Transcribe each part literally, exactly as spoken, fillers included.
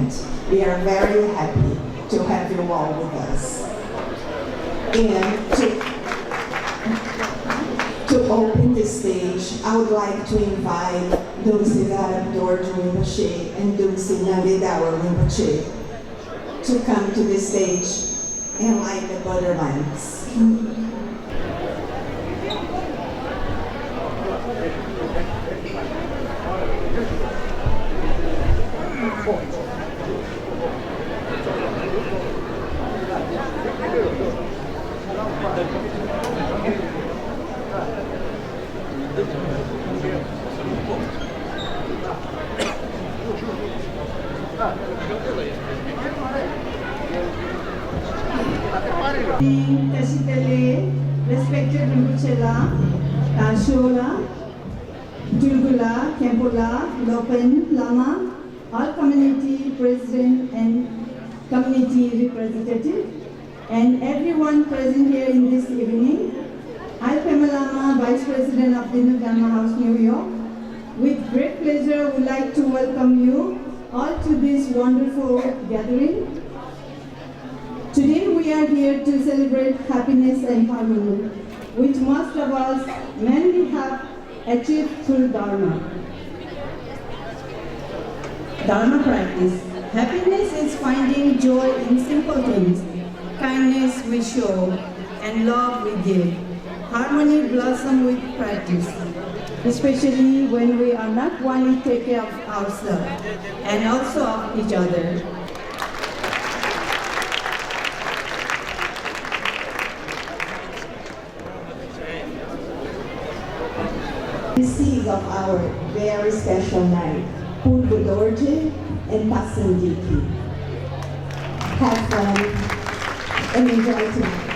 We are very happy to have you all with us. And to, to open the stage, I would like to invite Dungsi Garam Dorji Rinpoche and Dungsi Nangde Dawa Rinpoche to come to the stage and light the butter lamps. Tashi Tele, respected Rinpoche la, Tasho la, Tulku la, Khenpo la, Lopen, Lama, all community president and community representative, and everyone present here in this evening. I, Pema Lama, Vice President of Dinu Dharma House, New York, with great pleasure would like to welcome you all to this wonderful gathering. Today we are here to celebrate happiness and harmony, which most of us mainly have achieved through Dharma. Dharma practice. Happiness is finding joy in simple things. Kindness we show and love we give. Harmony blossom with practice, especially when we are not only take care of ourselves and also of each other. The seeds of our very special night, Purbu Dorje and Pasing Diki. Have fun and enjoy tonight.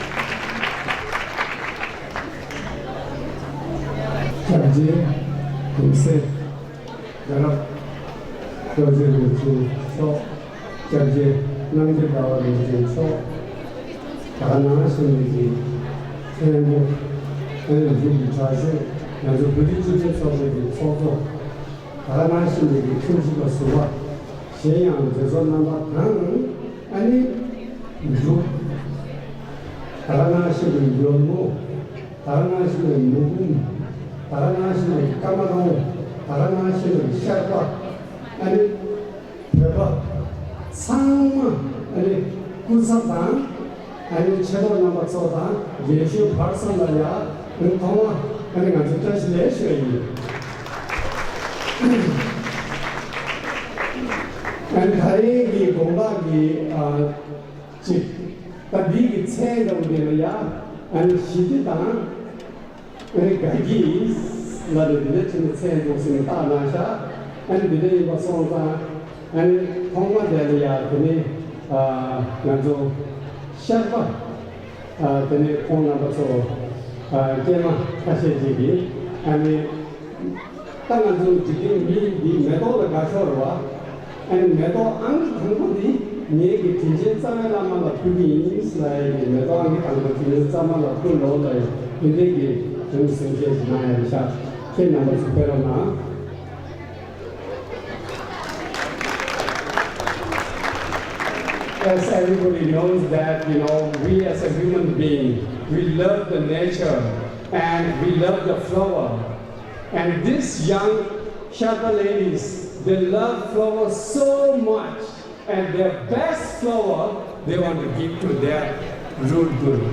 ཕྱག་རྗེས་གོང་གསལ་རྒྱལ་རབས་རྡོ་རྗེ་རིན་པོ་ཆེ་མཆོག་ཕྱག་རྗེས་རྣམ་རྒྱལ་ཟླ་བ་རིན་པོ་ཆེ་མཆོག་ད་ག་ནང་བཞིན་གྱི་མཚན་པོ་ཨ་ནི་འབྲུག་གི་དྲག་ཤོས་ང་ཚོ་བོད་རིགས་སྤྱི་མཐུན་ཚོགས་པའི་གི་ཚོགས་གཙོ་ད་ག་ནང་བཞིན་གྱི་ཁྲིམས་ཞིབ་པ་ཟུར་པ་གཞན་ཡང་མཛད་གཙོ་རྣམ་པ་དང་ཨ་ནི་འབྲུག་ད་ག་ནང་བཞིན་གྱི་ཡོལ་མོ། ད་ག་ནང་བཞིན་པའི་མུ་གུམ། ད་ག་ནང་བཞིན་པའི་ཀ་མ་རོང་། ད་ག་ནང་བཞིན་པའི་ཤར་པ། ཨ་ནི་བོད་པ་ཚང་མ་ཨ་ནི་སྐུ་ཚབ་དང་ཨ་ནི་ཆེ་མཐོ་རྣམ་པ་ཚོ་དང་རྒན་གཞོན་བར་གསུམ་ལ་ཡང་ཨ་ནི་ཐོག་མ་ཨ་ནི་ང་ཚོས་བཀྲ་ཤིས་བདེ་ལེགས་ཞུ་ཡ་ཡིན། ཨ་ནི་ད་རེས་ཀྱི་དགོང་དག་གི་ཨ། གཅིག་ད་འདི་གི་མཚན་འདྲ་བོ་དེ་ལ་ཡ། ཨ་ནི་ཞི་བདེ་དང་། ཨ་ནི་དགའ་སྐྱིད་ལ་ནི་འདི་འདྲ་བྱས་ནས་མཚན་འདོགས་ཟིན་ནས་བཏགས་གནང་ཤག་ཨ་ནི་འདི་འདྲ་ཡིན་པ་སོང་ཙང་། ཨ་ནི་ཐོག་མ་དེ་ལ་ཡ་དེ་ནི་ང་ཚོ་ཤར་པ། དེ་ནས་ཁོང་རྣམ་པ་ཚོ་སྐྱེས་མ་ཁ་ཤས་ཅིག་གིས་ཨ་ནི་ད་ང་ཚོ་འཇིག་རྟེན་མི་འདི་མེ་ཏོག་ལ་དགའ་ཤོར་བ། ཨ་ནི་མེ་ཏོག་ཨང་ཀི་དང་པོ་འདི་ངེད་ཀྱི་དྲིན་ཅན་རྩ་བའི་བླ་མ་ལ་ཕུལ་གྱི་ཡིན་ཟེར་ཡ་གི་མེ་ཏོག་ཨང་ཀི་དང་པོ་དྲིན་ཅན་རྩ་བའི་བླ་མ་ལ་ཕུལ་ལོ་ལ་ཡི་དེ་འདྲའི་གི་དོན་གསུང་བཤད་ཞིག་གནང་ཡ་རེད་ཤག་ཁྱེད་རྣམ་པ་ཚོ་ཕེབས་རོགས་གནང་། As everybody knows that, you know, we as a human being, we love the nature and we love the flower. And these young Sherpa ladies, they love flowers so much, and their best flower they want to give to their Rul Guru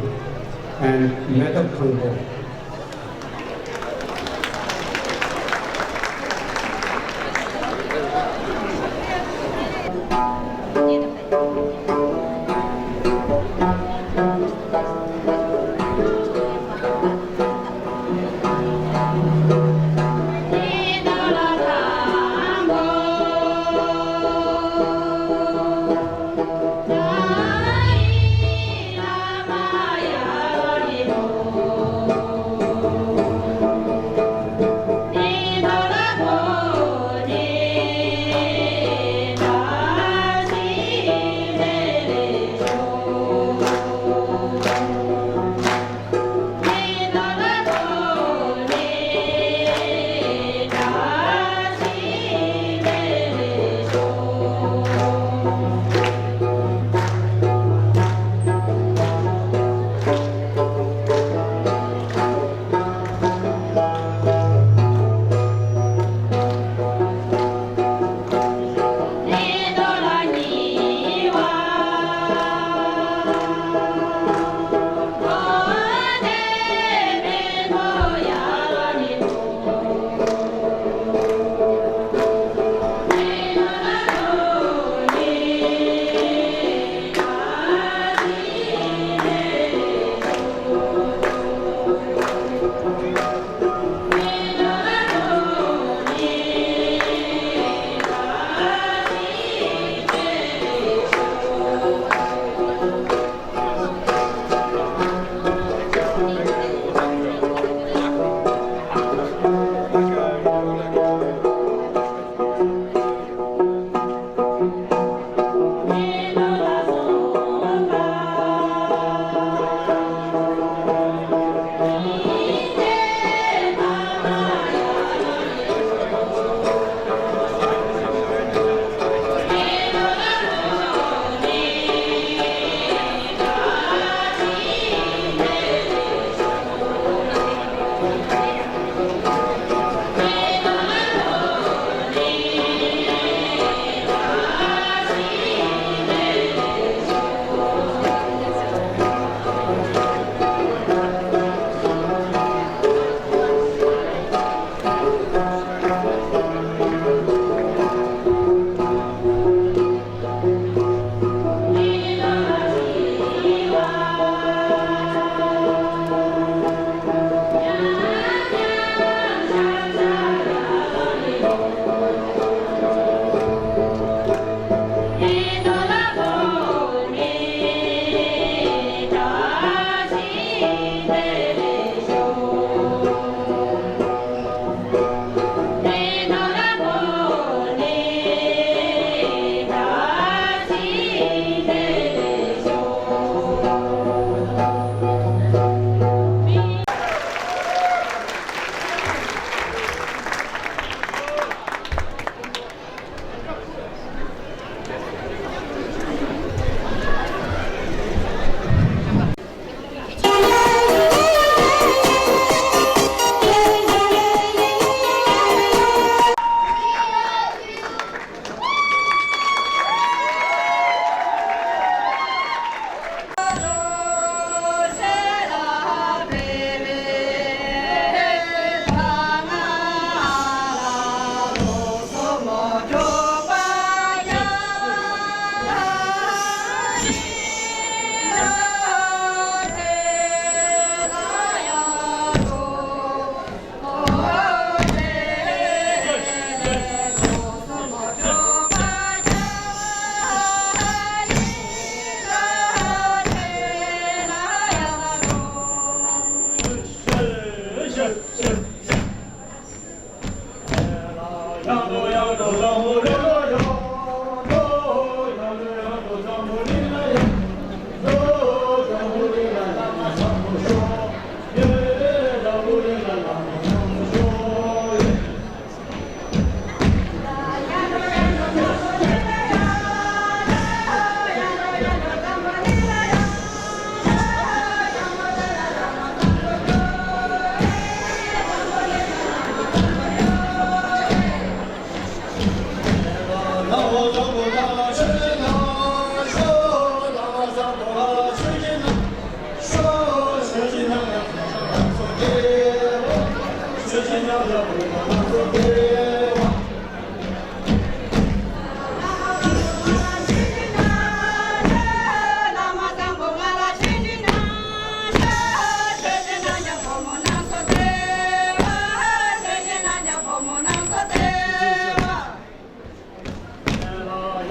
and Madam Khangpo.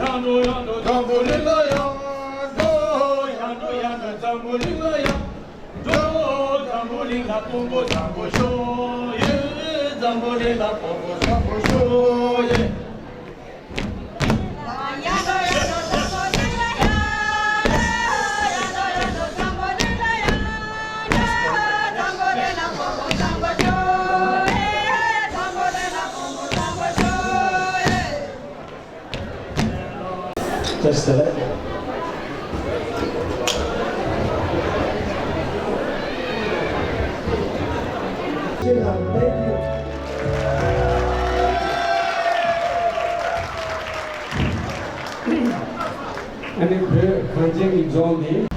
ཡང་འགྲོ་ཡང་འགྲོ་འཛམ་བུ་གླིང་ལ་ཡང་འགྲོ། ཡང་འགྲོ་ཡང་འགྲོ་འཛམ་བུ་གླིང་ལ་ཡང་འགྲོ། འཛམ་བུ་གླིང་ལ་ཕུང་པོ་བཟང་པོ་ཤོག་ཡེ། འཛམ་བུ་གླིང་ལ་ཕུང་པོ་བཟང་པོ་ཤོག་ཡེ། Just a minute. Thank you. ཨ་ནི་བོད་གངས་ཅན་གྱི་ལྗོངས་འདི།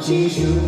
སྤྱིར་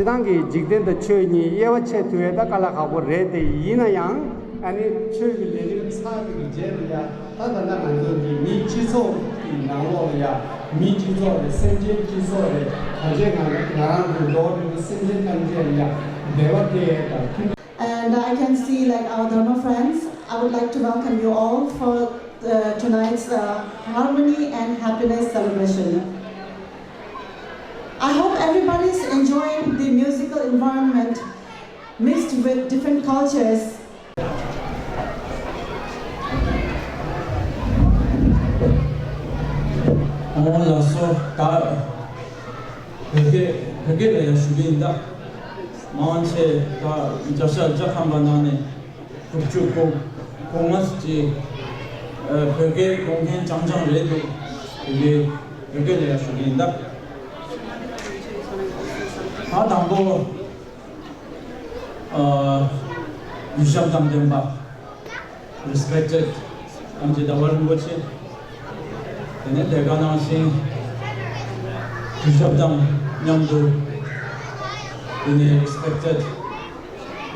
བཏང་གི་འཇིག་རྟེན་དང་ཆོས་གཉིས་དབྱེ་བ་ཕྱེ་ཐུབ་ཡས་ད་དཀའ་ལས་ཁག་པོ་རེད་དེ། ཡིན་ན་ཡང་ཨ་ནི་ཆོས་ཀྱི་ལས་རིམ་ཚར་བའི་རྗེས་ལ་ཡ། ད་ད་ལྟ་ང་ཚོ་འདི་མིའི་སྤྱི་ཚོགས་ཀྱི་ནང་ལོགས་ལ་ཡ། མིའི་སྤྱི་ཚོགས་རེད། སེམས་ཅན་སྤྱི་ཚོགས་རེད། ད་ཆ་ང་ང་རང་ཚོའི་མདོར་བསྡུས་ན་སེམས་ཅན་ཐམས་ཅད་ལ་ཡ་བདེ་བ་སྟེར་ཡས་དང་མཐུན། And I can see, like, our Dharma friends. I would like to welcome you all for uh, tonight's uh, Harmony and Happiness celebration. I hope everybody is enjoying the musical environment mixed with different cultures. ཨོ་ལགས་སོ། ད་བོད་སྐད་བོད་སྐད་ལ་ཡ་ཞུ་གི་ཡིན་ད། མང་ཆེ་ད་བརྒྱ་ཆ་བརྒྱ་ཐམ་པ་ནང་ནས་དྲུག་ཅུ་གོ་གོ་ལྔ་ཅིག་ཨ་བོད་སྐད་གོ་མཁན་རྐྱང་རྐྱང་རེད་འདུག་དེ་འདྲའི་བོད་སྐད་ལ་ཡ་ཞུ་གི་ཡིན་ད། ཨ་དང་པོ་ཨ་གུས་ཞབས་དང་ལྡན་པ། Respected ཨེམ་ཆི་ཟླ་བ་རིན་པོ་ཆེ། དེ་ནས་དེ་ག་ནང་བཞིན་གུས་ཞབས་དང་མཉམ་དུ། དེ་ནས་Respected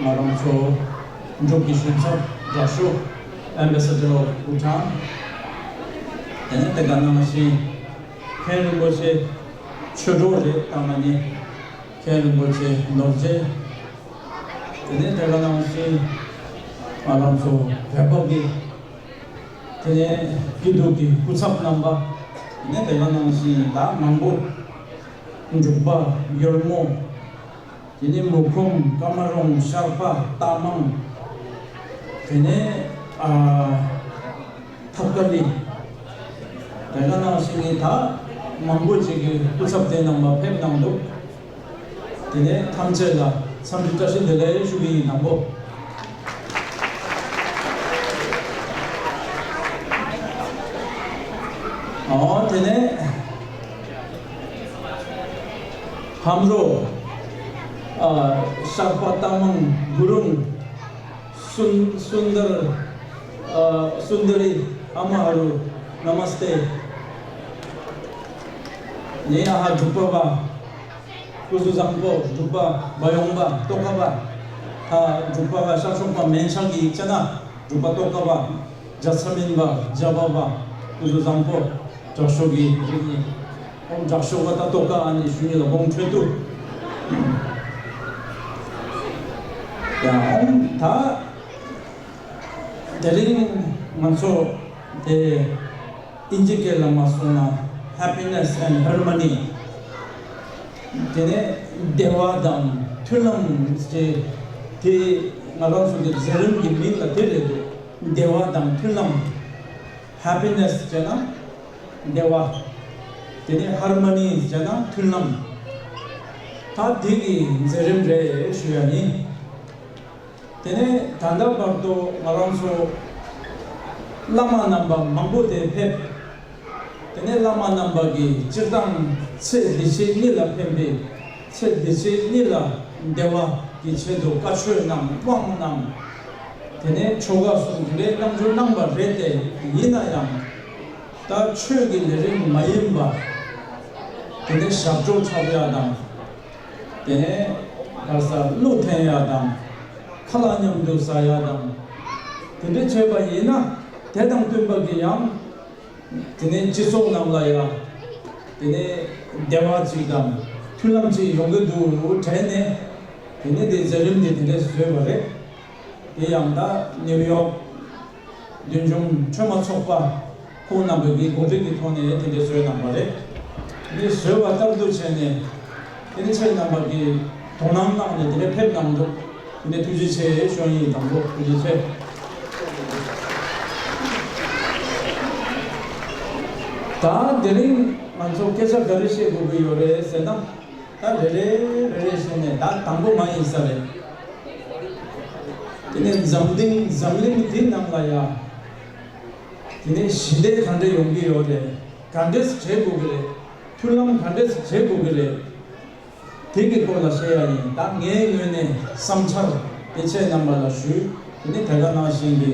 ང་རང་ཚོ་འབྲུག་གི་གཞུང་ཚབ་དྲག་ཤོས། Ambassador of Bhutan། དེ་ནས་དེ་ག་ནང་བཞིན་མཁན་རིན་པོ་ཆེ་ཆོས་གྲོགས་རེད་ད་མ་ནི། མཁན་རིན་པོ་ཆེ་རྡོ་རྗེ། དེ་ནས་དེ་ག་ནང་བཞིན་ང་རང་ཚོ་བོད་པ་གི། དེ་ནས་སྐྱིད་སྡུག་གི་སྐུ་ཚབ་རྣམ་པ། དེ་ནས་དེ་ག་ནང་བཞིན་ད་མང་པོ། འབྲུག་པ་ཡོལ་མོ། དེ་ནས་མུ་ཁུམ་ཀ་མ་རོང་ཤར་པ་རྟ་མང་། དེ་ནས་ཨ། ཐབས་ཀ་ལི། དེ་ག་ནང་བཞིན་ངས་ད་ མང་པོ་ཅིག་གིས་སྐུ་ཚབ་དེ་ནང་མ་ཕེབས་གནང་འདུག་དེ་ནས་ཐམས་ཅད་ལ་འཚམས་འདྲི་བཀྲ་ཤིས་བདེ་ལེགས་ཞུ་གི་ཡིན། དང་པོ། ཨོ་དེ་ནས་ཧམ་རོ། ཨ། ཤར་པ་རྟ་མང་གུ་རུང་། སུན་སུན་དར། ཨ། སུན་དར་རི་ཨ་མ་ཧ་རུ། ན་མ་སྟེ། ནེ་ཨ་ཧ་འབྲུག་པ་བ། སྐུ་གཟུགས་བཟང་པོ། འབྲུག་པ་བ་ཡོང་བ་ཏོག་ཀ་བ། ཨ། འབྲུག་པ་བ་ཤར་ཕྱོགས་པ་མན་ཆགས་ཀྱི་ཡིག་ཆ་ན་འབྲུག་པ་ཏོག་ཀ་བ། རྒྱ་ཚ་མིན་པ་རྒྱ་བ་བ། སྐུ་གཟུགས་བཟང་པོ། དྲག་ཤོས་ཀྱི་རིགས་ནི། ཨོམ་དྲག་ཤོས་པ་ད་ཏོག་ཀ་ཨ་ནི་ཞུ་ཉིད་ལ་དགོངས་འཕྲོད་དུ། ཡ་ཨོམ་ད། དེ་རིང་ང་ཚོ་དེ་ཨིན་ཇི་སྐད་ལ་མ་སོང་ན་Happiness and Harmony། དེ་ནས་བདེ་བ་དང་མཐུན་ལམ་ཟེར། དེ་ང་རང་ཚོ་གི་མཛད་རིམ་གྱི་མིང་ལ་དེ་རེད་འདུག་བདེ་བ་དང་མཐུན་ལམ། Happiness ཟེར་ན་བདེ་བ། དེ་ནས་Harmony ཟེར་ན་མཐུན་ལམ། ད་དེ་གི་མཛད་རིམ་རེད་ཞུ་ཡ་ཡིན། དེ་ནས་ད་ལྟ་བར་དུ་ང་རང་ཚོ་བླ་མ་རྣམ་པ་མང་པོ་དེ་ཕེབས། དེ་ནས་བླ་མ་རྣམ་པ་གིས་སྤྱིར་བཏང་ཚེ་འདི་ཕྱི་གཉིས་ལ་ཕན་པའི་ཚེ་འདི་ཕྱི་གཉིས་ལ་བདེ་བ་གི་ཆེད་དུ་བཀའ་ཆོས་གནང་། དབང་གནང་། དེ་ནས་ཆོ་ག་གསུང་། དེ་འདྲའི་རྣམ་འགྱུར་གནང་བ་རེད་དེ། ཡིན་ན་ཡང་ད་ཆོས་ཀྱི་ལས་རིམ་མ་ཡིན་པ། དེ་ནས་ཞབས་བྲོ་འཁྲབ་ཡ་དང་། དེ་ནས་ག་ས་གླུ་འཐེན་ཡ་དང་། ཁ་ལག་མཉམ་དུ་ཟ་ཡ་དང་། དེ་འདྲ་བྱས་པ་ཡིན་ན་དེ་དང་བསྟུན་པ་གི་ཡང་། དེ་ནས་སྤྱི་ཚོགས་ནང་ལ་ཡང་དེ་ནས་བདེ་བ་ཅིག་དང་མཐུན་ལམ་ཅིག་ཡོང་གི་འདུག་དྲན་ནས། དེ་ནས་དེ་མཛད་རིམ་དེ་དེ་འདྲ་བཟོས་པ་རེད། དེ་ཡང་ད་ནིའུ་ཡོག་བདུད་འཇོམས་ཁྲོས་མ་ཚོགས་པ་ཁོང་རྣམ་པ་གི་གོ་སྒྲིག་གི་ཐོག་ནས་དེ་འདྲ་བཟོས་གནང་བ་རེད། དེ་བཟོས་པ་ལྟར་དུ་བྱས་ནས་དེ་ནི་ཁྱེད་རྣམ་པ་གི་དོ་སྣང་གནང་ནས་དེ་འདྲ་ཕེབས་གནང་འདུག་དེ་ནས་ཐུགས་རྗེ་ཆེ་ཞུ་ཡིན། དང་པོ་ཐུགས་རྗེ་ཆེ། ད་དེ་རིང་ང་ཚོ་སྐད་ཆ་ག་རེ་བཤད་དགོས་ཀྱི་ཡོད་རེད་ཟེར་ན། ད་རེ་རེ་རེ་རེ་བྱས་ནས་ད་དང་པོ་མ་ཡིན་ས་རེད། དེ་ནས་འཛམ་གླིང་འཛམ་གླིང་འདི་ནང་ལ་ཡ། དེ་ནས་ཞི་བདེ་ག་འདྲ་ཡོང་གི་ཡོད་རེད། ག་འདྲས་བྱེད་དགོས་ཀྱི་རེད། མཐུན་ལམ་ག་འདྲས་བྱེད་དགོས་ཀྱི་རེད། དེ་གི་སྐོར་ལ་བཤད་ཡ་ཡིན། ད་ངའི་ངོས་ནས་བསམ་འཆར་དེ་ཁྱེད་རྣམ་པ་ལ་ཞུས། དེ་ནས་དེ་ག་ནང་བཞིན་གྱི་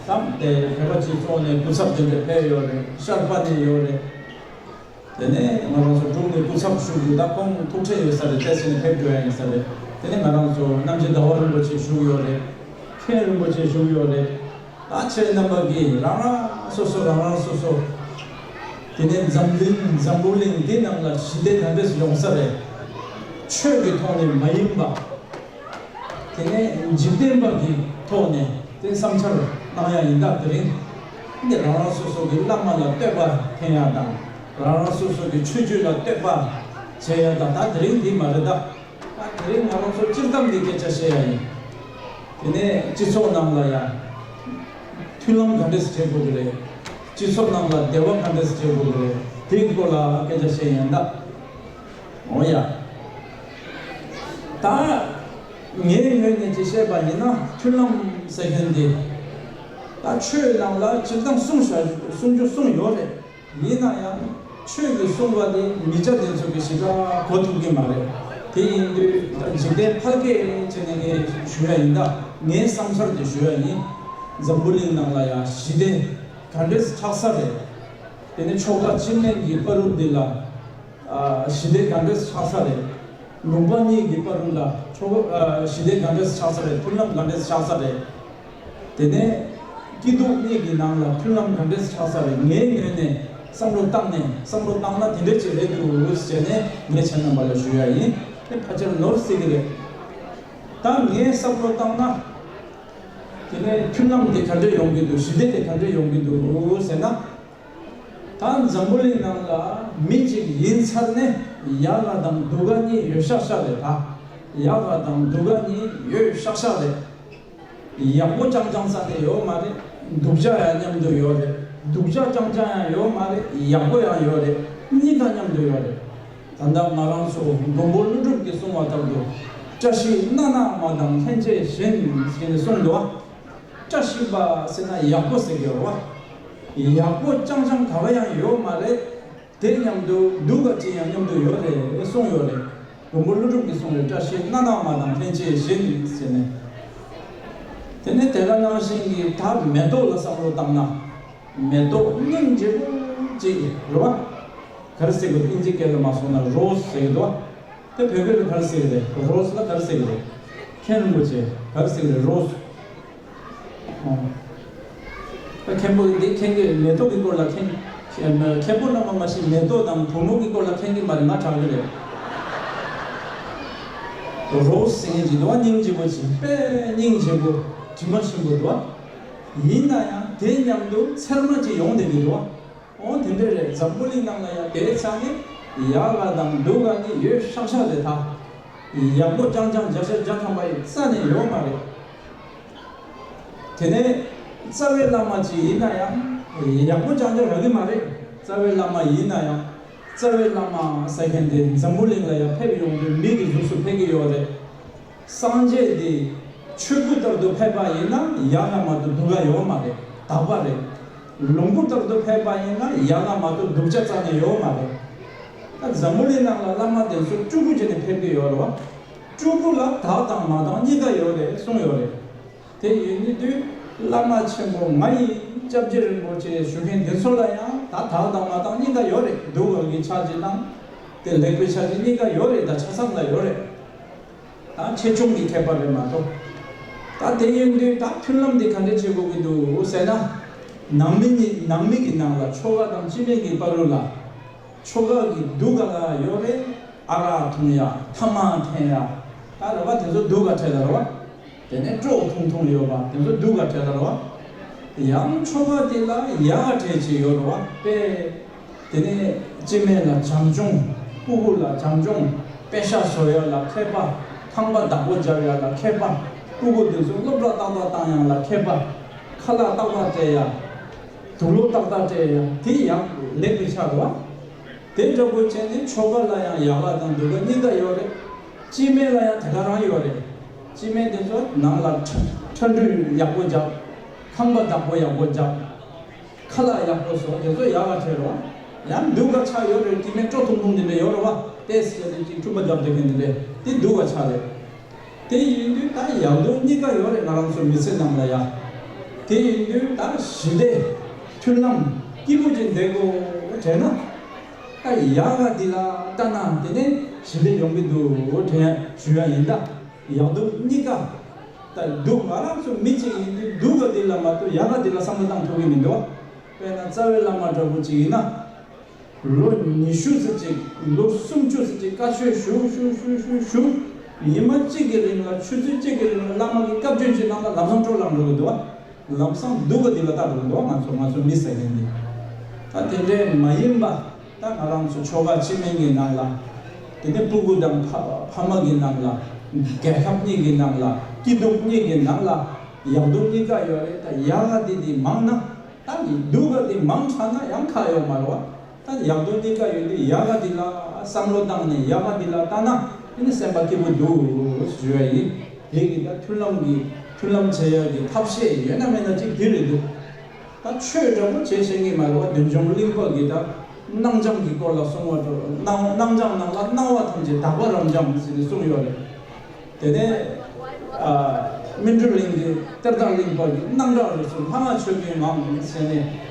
ད་དེ་བོད་པ་སྤྱི་ཚོགས་ནས་སྐུ་ཚབ་དེ་འདྲ་ཕེབས་ཡོད་རེད། ཤར་པ་ནས་ཡོད་རེད། དེ་ནས་ང་རང་ཚོ་འབྲུག་ནས་སྐུ་ཚབ་ཞུགས་ཡོད། ད་ཁོང་ཐུག་འཕྲད་ཡོད་ས་རེད། བལྟས་ཟིན་ནས་ཕེབས་འགྲོ་ཡ་ཡིན་ས་རེད། དེ་ནས་ང་རང་ཚོ་རྣམ་རྒྱལ་ཟླ་བ་རིན་པོ་ཆེ་བཞུགས་ཡོད་རེད། མཁན་རིན་པོ་ཆེ་བཞུགས་ཡོད་རེད། ད་ཁྱེད་རྣམ་པ་གིས་རང་རང་སོ་སོ་རང་རང་སོ་སོ། དེ་ནས་འཛམ་གླིང་འཛམ་བུ་གླིང་འདི་ནང་ལ་ཞི་བདེ་ག་འདྲས་ཡོང་ས་རེད། ཆོས་ཀྱི་ཐོག་ནས་མ་ཡིན་པ། དེ་ནས་འཇིག་རྟེན་པ་གི་ཐོག་ནས་དེ་བསམ་འཆར་གནང་ཡ་ཡིན། ད་དེ་རིང་འདི་རང་རང་སོ་སོ་གི་བླ་མ་ལ་བསྟོད་པ་འཐེན་ཡ་དང་། རང་རང་སོ་སོ་གི་ཆོས་བརྒྱུད་ལ་བསྟོད་པ་བྱེད་ཡ་དང་། ད་དེ་རིང་འདི་མ་རེད་ད། ད་དེ་རིང་ང་རང་ཚོ་སྤྱིར་བཏང་གི་སྐད་ཆ་བཤད་ཡ་ཡིན། དེ་ནས་སྤྱི་ཚོགས་ནང་ལ་ཡ་མཐུན་ལམ་ག་འདྲས་བྱེད་དགོས་ཀྱི་རེད། སྤྱི་ཚོགས་ནང་ལ་བདེ་བ་ག་འདྲས་བྱེད་དགོས་ཀྱི་རེད། དེའི་སྐོར་ལ་སྐད་ཆ་བཤད་ཡིན་ད། འོ་ཡ། ད་ངའི་ངོས་ནས་ཅིག་བཤད་པ་ཡིན་ན། མཐུན་ལམ་ཟེར་མཁན་འདི་ད་ཆོས་ནང་ལ་སྤྱིར་བཏང་གསུངས་བཞག་གསུང་རྒྱུ་གསུངས་ཡོད་རེད། ཡིན་ན་ཡང་ཆོས་ཀྱི་གསུང་བ་དེ་མི་སྐྱ་དེ་ཚོ་གི་ཞེ་དྲག་གོ་ཐུབ་ཀྱི་མ་རེད། དེ་ཡིན་དུས་ད་འཇིག་རྟེན་ཕལ་སྐད་བྱས་ནས་ངས་ཞུ་ཡ་ཡིན། ད་ངའི་བསམ་འཆར་དེ་ཞུ་ཡ་ཡིན། འཛམ་བུ་གླིང་ནང་ལ་ཡང་ཞི་བདེ་ག་འདྲས་ཆགས་ས་རེད། དེ་ནས་ཆོལ་ཁ་སྤྱི་མོས་ཀྱི་བར་དུ་འདི་ལ་ཨ་ཞི་བདེ་ག་འདྲས་ཆགས་ས་རེད། ལུང་པ་གཉིས་ཀྱི་བར་དུ་ལ་ཆོ་ཨ་ཞི་བདེ་ག་འདྲས་ཆགས་ས་རེད། མཐུན་ལམ་ག་འདྲས་ཆགས་ས་རེད། དེ་ནས་སྐྱིད་སྡུག་གཉིས་ཀྱི་ནང་ལ་མཐུན་ལམ་ག་འདྲས་ཆགས་ས་རེད། ངའི་ངོས་ནས་བསམ་བློ་བཏང་ནས་བསམ་བློ་བཏང་ན་དེ་འདྲས་ཅིག་རེད་འདུག་ཟེར་ནས་ངས་ཁྱེད་རྣམ་པ་ལ་ཞུ་ཡ་ཡིན། དེ་ཕལ་ཆེར་ནོར་སྲིད་ཀྱི་རེད། ད་ངས་བསམ་བློ་བཏང་ན། དེ་ནས་མཐུན་ལམ་དེ་ག་འདྲས་ཡོང་གི་འདུག་ཞི་བདེ་དེ་ག་འདྲས་ཡོང་གི་འདུག་ཟེར་ན། ད་འཛམ་བུ་གླིང་ནང་ལ་མི་གཅིག་ཡིན་ཚར་ནས་ཡག་ག་དང་སྡུག་ག་གཉིས་ཡོད་ཤག་ཤག་རེད། ད་ཡག་ག་དང་སྡུག་ག་གཉིས་ཡོད་ཤག་ཤག་རེད། ཡག་པོ་རྐྱང་རྐྱང་ས་ནས་ཡོད་མ་རེད། སྡུག་ཅག་ཡང་མཉམ་དུ་ཡོད་རེད། སྡུག་ཅག་རྐྱང་རྐྱང་ཡང་ཡོད་མ་རེད། ཡག་པོ་ཡང་ཡོད་རེད། གཉིས་ཀ་ མཉམ་དུ་ཡོད་རེད། ད་ལྟ་ང་རང་ཚོ་མགོན་པོ་ཀླུ་སྒྲུབ་ཀྱིས་གསུངས་པ་ལྟར་དུ། བཀྲ་ཤིས་སྣ་ནག་མ་དང་ལྷན་སྐྱེས་བཞིན་ཟེར་ནས་གསུངས་འདུག་བ། བཀྲ་ཤིས་པ་ཟེར་ན་ཡག་པོ་ཟེར་གྱི་ཡོད་རེད་བ། ཡག་པོ་རྐྱང་རྐྱང་ག་བ་ཡང་ཡོད་མ་རེད། དེ་མཉམ་དུ་སྡུག་ག་ཅིག་ཡང་མཉམ་དུ་ཡོད་རེད་གསུངས་ཡོད་རེད། མགོན་པོ་ཀླུ་སྒྲུབ་ཀྱིས་གསུངས་རེད། བཀྲ་ཤིས་སྣ་ནག་མ་དང་ལྷན་སྐྱེས་བཞིན་ཟེར་ནས། དེ་ནས་དེ་ག་ནང་བཞིན་གྱི་ད་མེ་ཏོག་ལ་བསམ་བློ་བཏང་ན། མེ་ཏོག་སྙིང་རྗེ་པོ་ཅིག་རེད་བ། ག་རེ་ཟེར་གི་འདུག་ཨིན་ཇི་སྐད་ལ་མ་སོང་ན་རོ་སི་ཟེར་གི་འདུག་བ། དེ་བོད་སྐད་ལ་ག་རེ་ཟེར་གི་རེད། རོ་སི་ལ་ག་རེ་ཟེར་གི་རེད། མཁན་རིན་པོ་ཆེ་ག་རེ་ཟེར་གི་རེད། རོ་སི། ཨོ། ད་མཁན་པོ་འདི་མཁྱེན་གི། མེ་ཏོག་གི་སྐོར་ལ་མཁྱེན། མཁན་པོ་རྣམ་པ་མ་གཞི་མེ་ཏོག་དང་བུ་མོ་གི་སྐོར་ལ་མཁྱེན་གི་མ་རེད། ང་དྲག་གི་རེད། རོ་སི་ཟེར་མཁན་ཅིག་འདུག་བ། སྙིང་རྗེ་པོ་ཅིག་དཔེ་སྙིང་རྗེ་པོ་དྲི་མ་ཞིམ་པོ་འདུག་བ། ཡིན་ན་ཡང་དེ་མཉམ་དུ་ཚེར་མ་ཅིག་ཡོང་བསྡད་ཀྱི་འདུག་བ། ཨོ་དེ་འདྲ་རེད། འཛམ་བུ་གླིང་ནང་ལ་ཡང་དེའི་ཆ་ནས་ཡག་ག་དང་སྡུག་ག་གཉིས་ཡོད་ཤག་ཤག་རེད་ད། ཡག་པོ་རྐྱང་རྐྱང་བརྒྱ་ཆ་བརྒྱ་ཐམ་པ་ཡི་རྩ་ནས་ཡོད་མ་རེད། དེ་ནས་རྩ་བའི་བླ་མ་ཅིག་ཡིན་ན་ཡང་ཡག་པོ་རྐྱང་རྐྱང་རག་གི་མ་རེད། རྩ་བའི་བླ་མ་ཡིན་ན་ཡང་། རྩ་བའི་བླ་མ་ཟེར་མཁན་དེ་འཛམ་བུ་གླིང་ལ་ཡང་ཕེབས་ཡོང་དུས་མི་གི་གཟུགས་སུ་ཕེབས་ཀྱི་ཡོད་རེད། སངས་རྒྱས་དེ་ཆོས་སྐུ་ལྟར་དུ་ཕེབས་པ་ཡིན་ན་ཡག་ག་མ་གཏོགས་སྡུག་ག་ཡོད་མ་རེད། དག་པ་རེད། ལོངས་སྐུ་ལྟར་དུ་ཕེབས་པ་ཡིན་ན་ཡག་ག་མ་གཏོགས་སྡུག་ཅག་རྩ་ནས་ཡོད་མ་རེད། ད་འཛམ་བུ་གླིང་ནང་ལ་བླ་མ་དེ་ཚོ་སྤྲུལ་སྐུ་བྱས་ནས་ཕེབས་ཀྱི་ཡོད་རེད་བ། སྤྲུལ་སྐུ་ལ་དག་དང་མ་དག་གཉིས་ཀ་ཡོད་རེད་གསུངས་ཡོད་རེད། དེ་ཡིན་དུས་བླ་མ་ཆེན་པོ་ང་ཡི་སྐྱབས་རྗེ་རིན་པོ་ཆེ་ཞུ་མཁན་དེ་ཚོ་ལ་ཡང་ད་དག་དང་མ་དག་གཉིས་ཀ་ཡོད་རེད། སྡུག་ག་གི་ཆ་ཅིག་དང་། དེ་ལེགས་པའི་ཆ་ཅིག་གཉིས་ཀ་ཡོད་རེད། ད་ཆ་ཚང་ལ་ཡོད་རེད། ད་ཆེ་ཆུང་གི་ཁྱད་པར་རེད་མ་གཏོགས། ད་དེ་ཡིན་དུས་ད་མཐུན་ལམ་དེ་ག་འདྲ་བྱེད་དགོས་ཀྱི་འདུག་ཟེར་ན། ནང་མི་གཉིས། ནང་མི་གི་ནང་ལ་ཁྱོ་ག་དང་སྤྱི་མི་གི་བར་ལ། ཁྱོ་ག་གི་སྡུག་ག་ལ་ཡོད་རེད། ཨ་རག་འཐུང་ཡ། ཐ་མག་འཐེན་ཡ། ད་རེད་བ། དེ་ཚོ་སྡུག་ག་འཕྲད་ད་རེད་བ། དེ་ནས་སྤྲོ་འཐུང་འཐུང་ཡོད་པ་དེ་ཚོ་སྡུག་ག་འཕྲད་ད་རེད་བ། ཡང་ཁྱོ་ག་དེ་ལ་ཡག་ག་འཕྲད་ཅིག་ཡོད་རེད་བ། དཔེ། དེ་ནས་སྤྱི་མི་ལ་བྱམས་སྐྱོང་། སྤུ་གུ་ལ་བྱམས་སྐྱོང་། པེ་ཤ་བཟོ་ཡ་ལ་མཁས་པ། ཁང་པ་བདག་པོ་རྒྱབ་ཡ་ལ་མཁས་པ། སྤུ་གུ་དེ་ཚོ་སློབ་གྲྭ་ཏག་ཏག་བཏང་ཡ་ལ་མཁས་པ། ཁ་ལག་ཏག་ཏག་སྤྲད་ཡ། དུག་ལོག་ཏག་ཏག་སྤྲད་ཡ། དེ་ཡང་ལེགས་པའི་ཆ་རེད་བ། དེ་འདྲ་པོ་བྱས་ནས་ཁྱོ་ག་ལ་ཡང་ཡག་ག་དང་སྡུག་ག་གཉིས་ཀ་ཡོད་རེད། སྤྱི་མི་ལ་ཡང་དེ་ག་རང་ཡོད་རེད། སྤྱི་མི་དེ་ཚོ་ནང་ལ་ཁྲ་ཁྲ་འགྲུལ་ཡག་པོ་རྒྱབ། ཁང་པ་བདག་པོ་ཡག་པོ་རྒྱབ། ཁ་ལག་ཡག་པོ་བཟོ། དེ་ཚོ་ཡག་ག་འཕྲད་རེད་བ། ཡང་སྡུག་ག་ཆ་ཡོད་རེད། སྤྱི་མི་སྤྲོ་ཐུང་ཐུང་དེ་འདྲ་ཡོད་རེད་བ། ཏོག་ཙམ་བྱས་ནས་ཅིག་འཁྲུག་པ་རྒྱབ་བསྡད་མཁན་དེ་འདྲ། དེ་སྡུག་ག་ཆ་རེད། དེ་ཡིན་དུས་ད་ཡག་སྡུག་གཉིས་ཀ་ཡོད་རེད། ང་རང་ཚོ་མི་ཚེ་ནང་ལ་ཡ། དེ་ཡིན་དུས་ད་ཞི་བདེ་མཐུན་ལམ་སྐྱིད་པོ་ཅིག་བསྡད་དགོས་དྲན་ན། ད་ཡག་ག་འདི་ལ་ལྟ་ན་དེ་ནས་ཞི་བདེ་ཡོང་གི་འདུག་དྲན་ཞུ་ཡ་ཡིན། ད་ཡག་སྡུག་གཉིས་ཀ། ད་སྡུག་ང་རང་ཚོ་མི་གཅིག་ཡིན་དུས་སྡུག་ག་འདི་ལ་མ་གཏོགས་ཡག་ག་འདི་ལ་བསམ་བློ་བཏང་ཐུབ་ཀྱི་མི་འདུག་དཔེར་ན་རྩ་བའི་བླ་མ་འདྲ་པོ་ཅིག་ཡིན་ན། ལོ་ཉི་ཤུ་ཙམ་ཅིག་ལོ་སུམ་ཅུ་ཙམ་ཅིག་བཀའ་ཆོས་ཞུ་ཞུ་ཞུ་ཞུ་ཞུ། ཉི་མ་གཅིག་གི་རིང་ལ་ཆུ་ཚོད་གཅིག་གི་རིང་ལ་བླ་མ་གི་བཀའ་བཀྱོན་ཅིག་གནང་ན་ལམ་སང་སྤྲོ་ལངས་འགྲོ་གི་འདུག་བ། ལམ་སང་སྡུག་ག་འདི་ལ་ལྟ་འགྲོ་གི་འདུག་བ། ང་ཚོ་ང་ཚོ་མི་ཟེར་མཁན་འདི། ད་དེ་འདྲའི་མ་ཡིན་པ། ད་ང་རང་ཚོ་ཁྱོ་ག་སྤྱི་མི་གི་ནང་ལ། དེ་ནས་སྤུ་གུ་དང་ཕ་ཕ་མ་གི་ནང་ལ། རྒྱལ་ཁབ་གཉིས་ཀྱི་ནང་ལ། སྐྱིད་སྡུག་གཉིས་ཀྱི་ནང་ལ། ཡག་སྡུག་གཉིས་ཀ་ཡོད་རེད། ད་ཡག་ག་འདི་འདི་མང་ན། ད་སྡུག་ག་འདི་མང་དྲགས་ན་ཡང་ཁག་ཡོད་མ་རེད་བ། ད་ཡག་སྡུག་གཉིས་ཀ་ཡོད་དུས་ཡག་ག་འདི་ལ་བསམ་བློ་བཏང་ནས་ཡག་ག་འདི་ལ་ལྟ་ན་དེ་ནི་སེམས་པ་སྐྱིད་པོ་འདུག་ཞུ་ཡ་ཡིན། དེ་གི་ད་མཐུན་ལམ་གྱི་མཐུན་ལམ་བྱེད་ཡ་གི་ཐབས་ཤེས་ཡོད་ན་མེད་ན་གཅིག་འདི་རེད་འདུག་ད་ཆོས་འདྲ་པོ་བྱེད་ཤེས་ཀྱི་མ་རེད་བ། བདུད་འཇོམས་གླིང་པ་གི་ད་སྣང་སྦྱང་གི་སྐོར་ལ་གསུང་བ་འགྲོ། སྣང་སྣང་སྦྱང་ནང་ལ་སྣང་བ་ཐམས་ཅད་དག་པ་རབ་འབྱམས་ཟེར་ནས་གསུངས་ཡོད་རེད། དེ་ནས་ཨ་སྨིན་གྲོལ་གླིང་གི་གཏེར་བདག་གླིང་པ་གི་སྣང་གྲགས་རུ་སུ་ལྷ་མ་ཆོས་ཀྱི་ངང་ཟེར་ནས།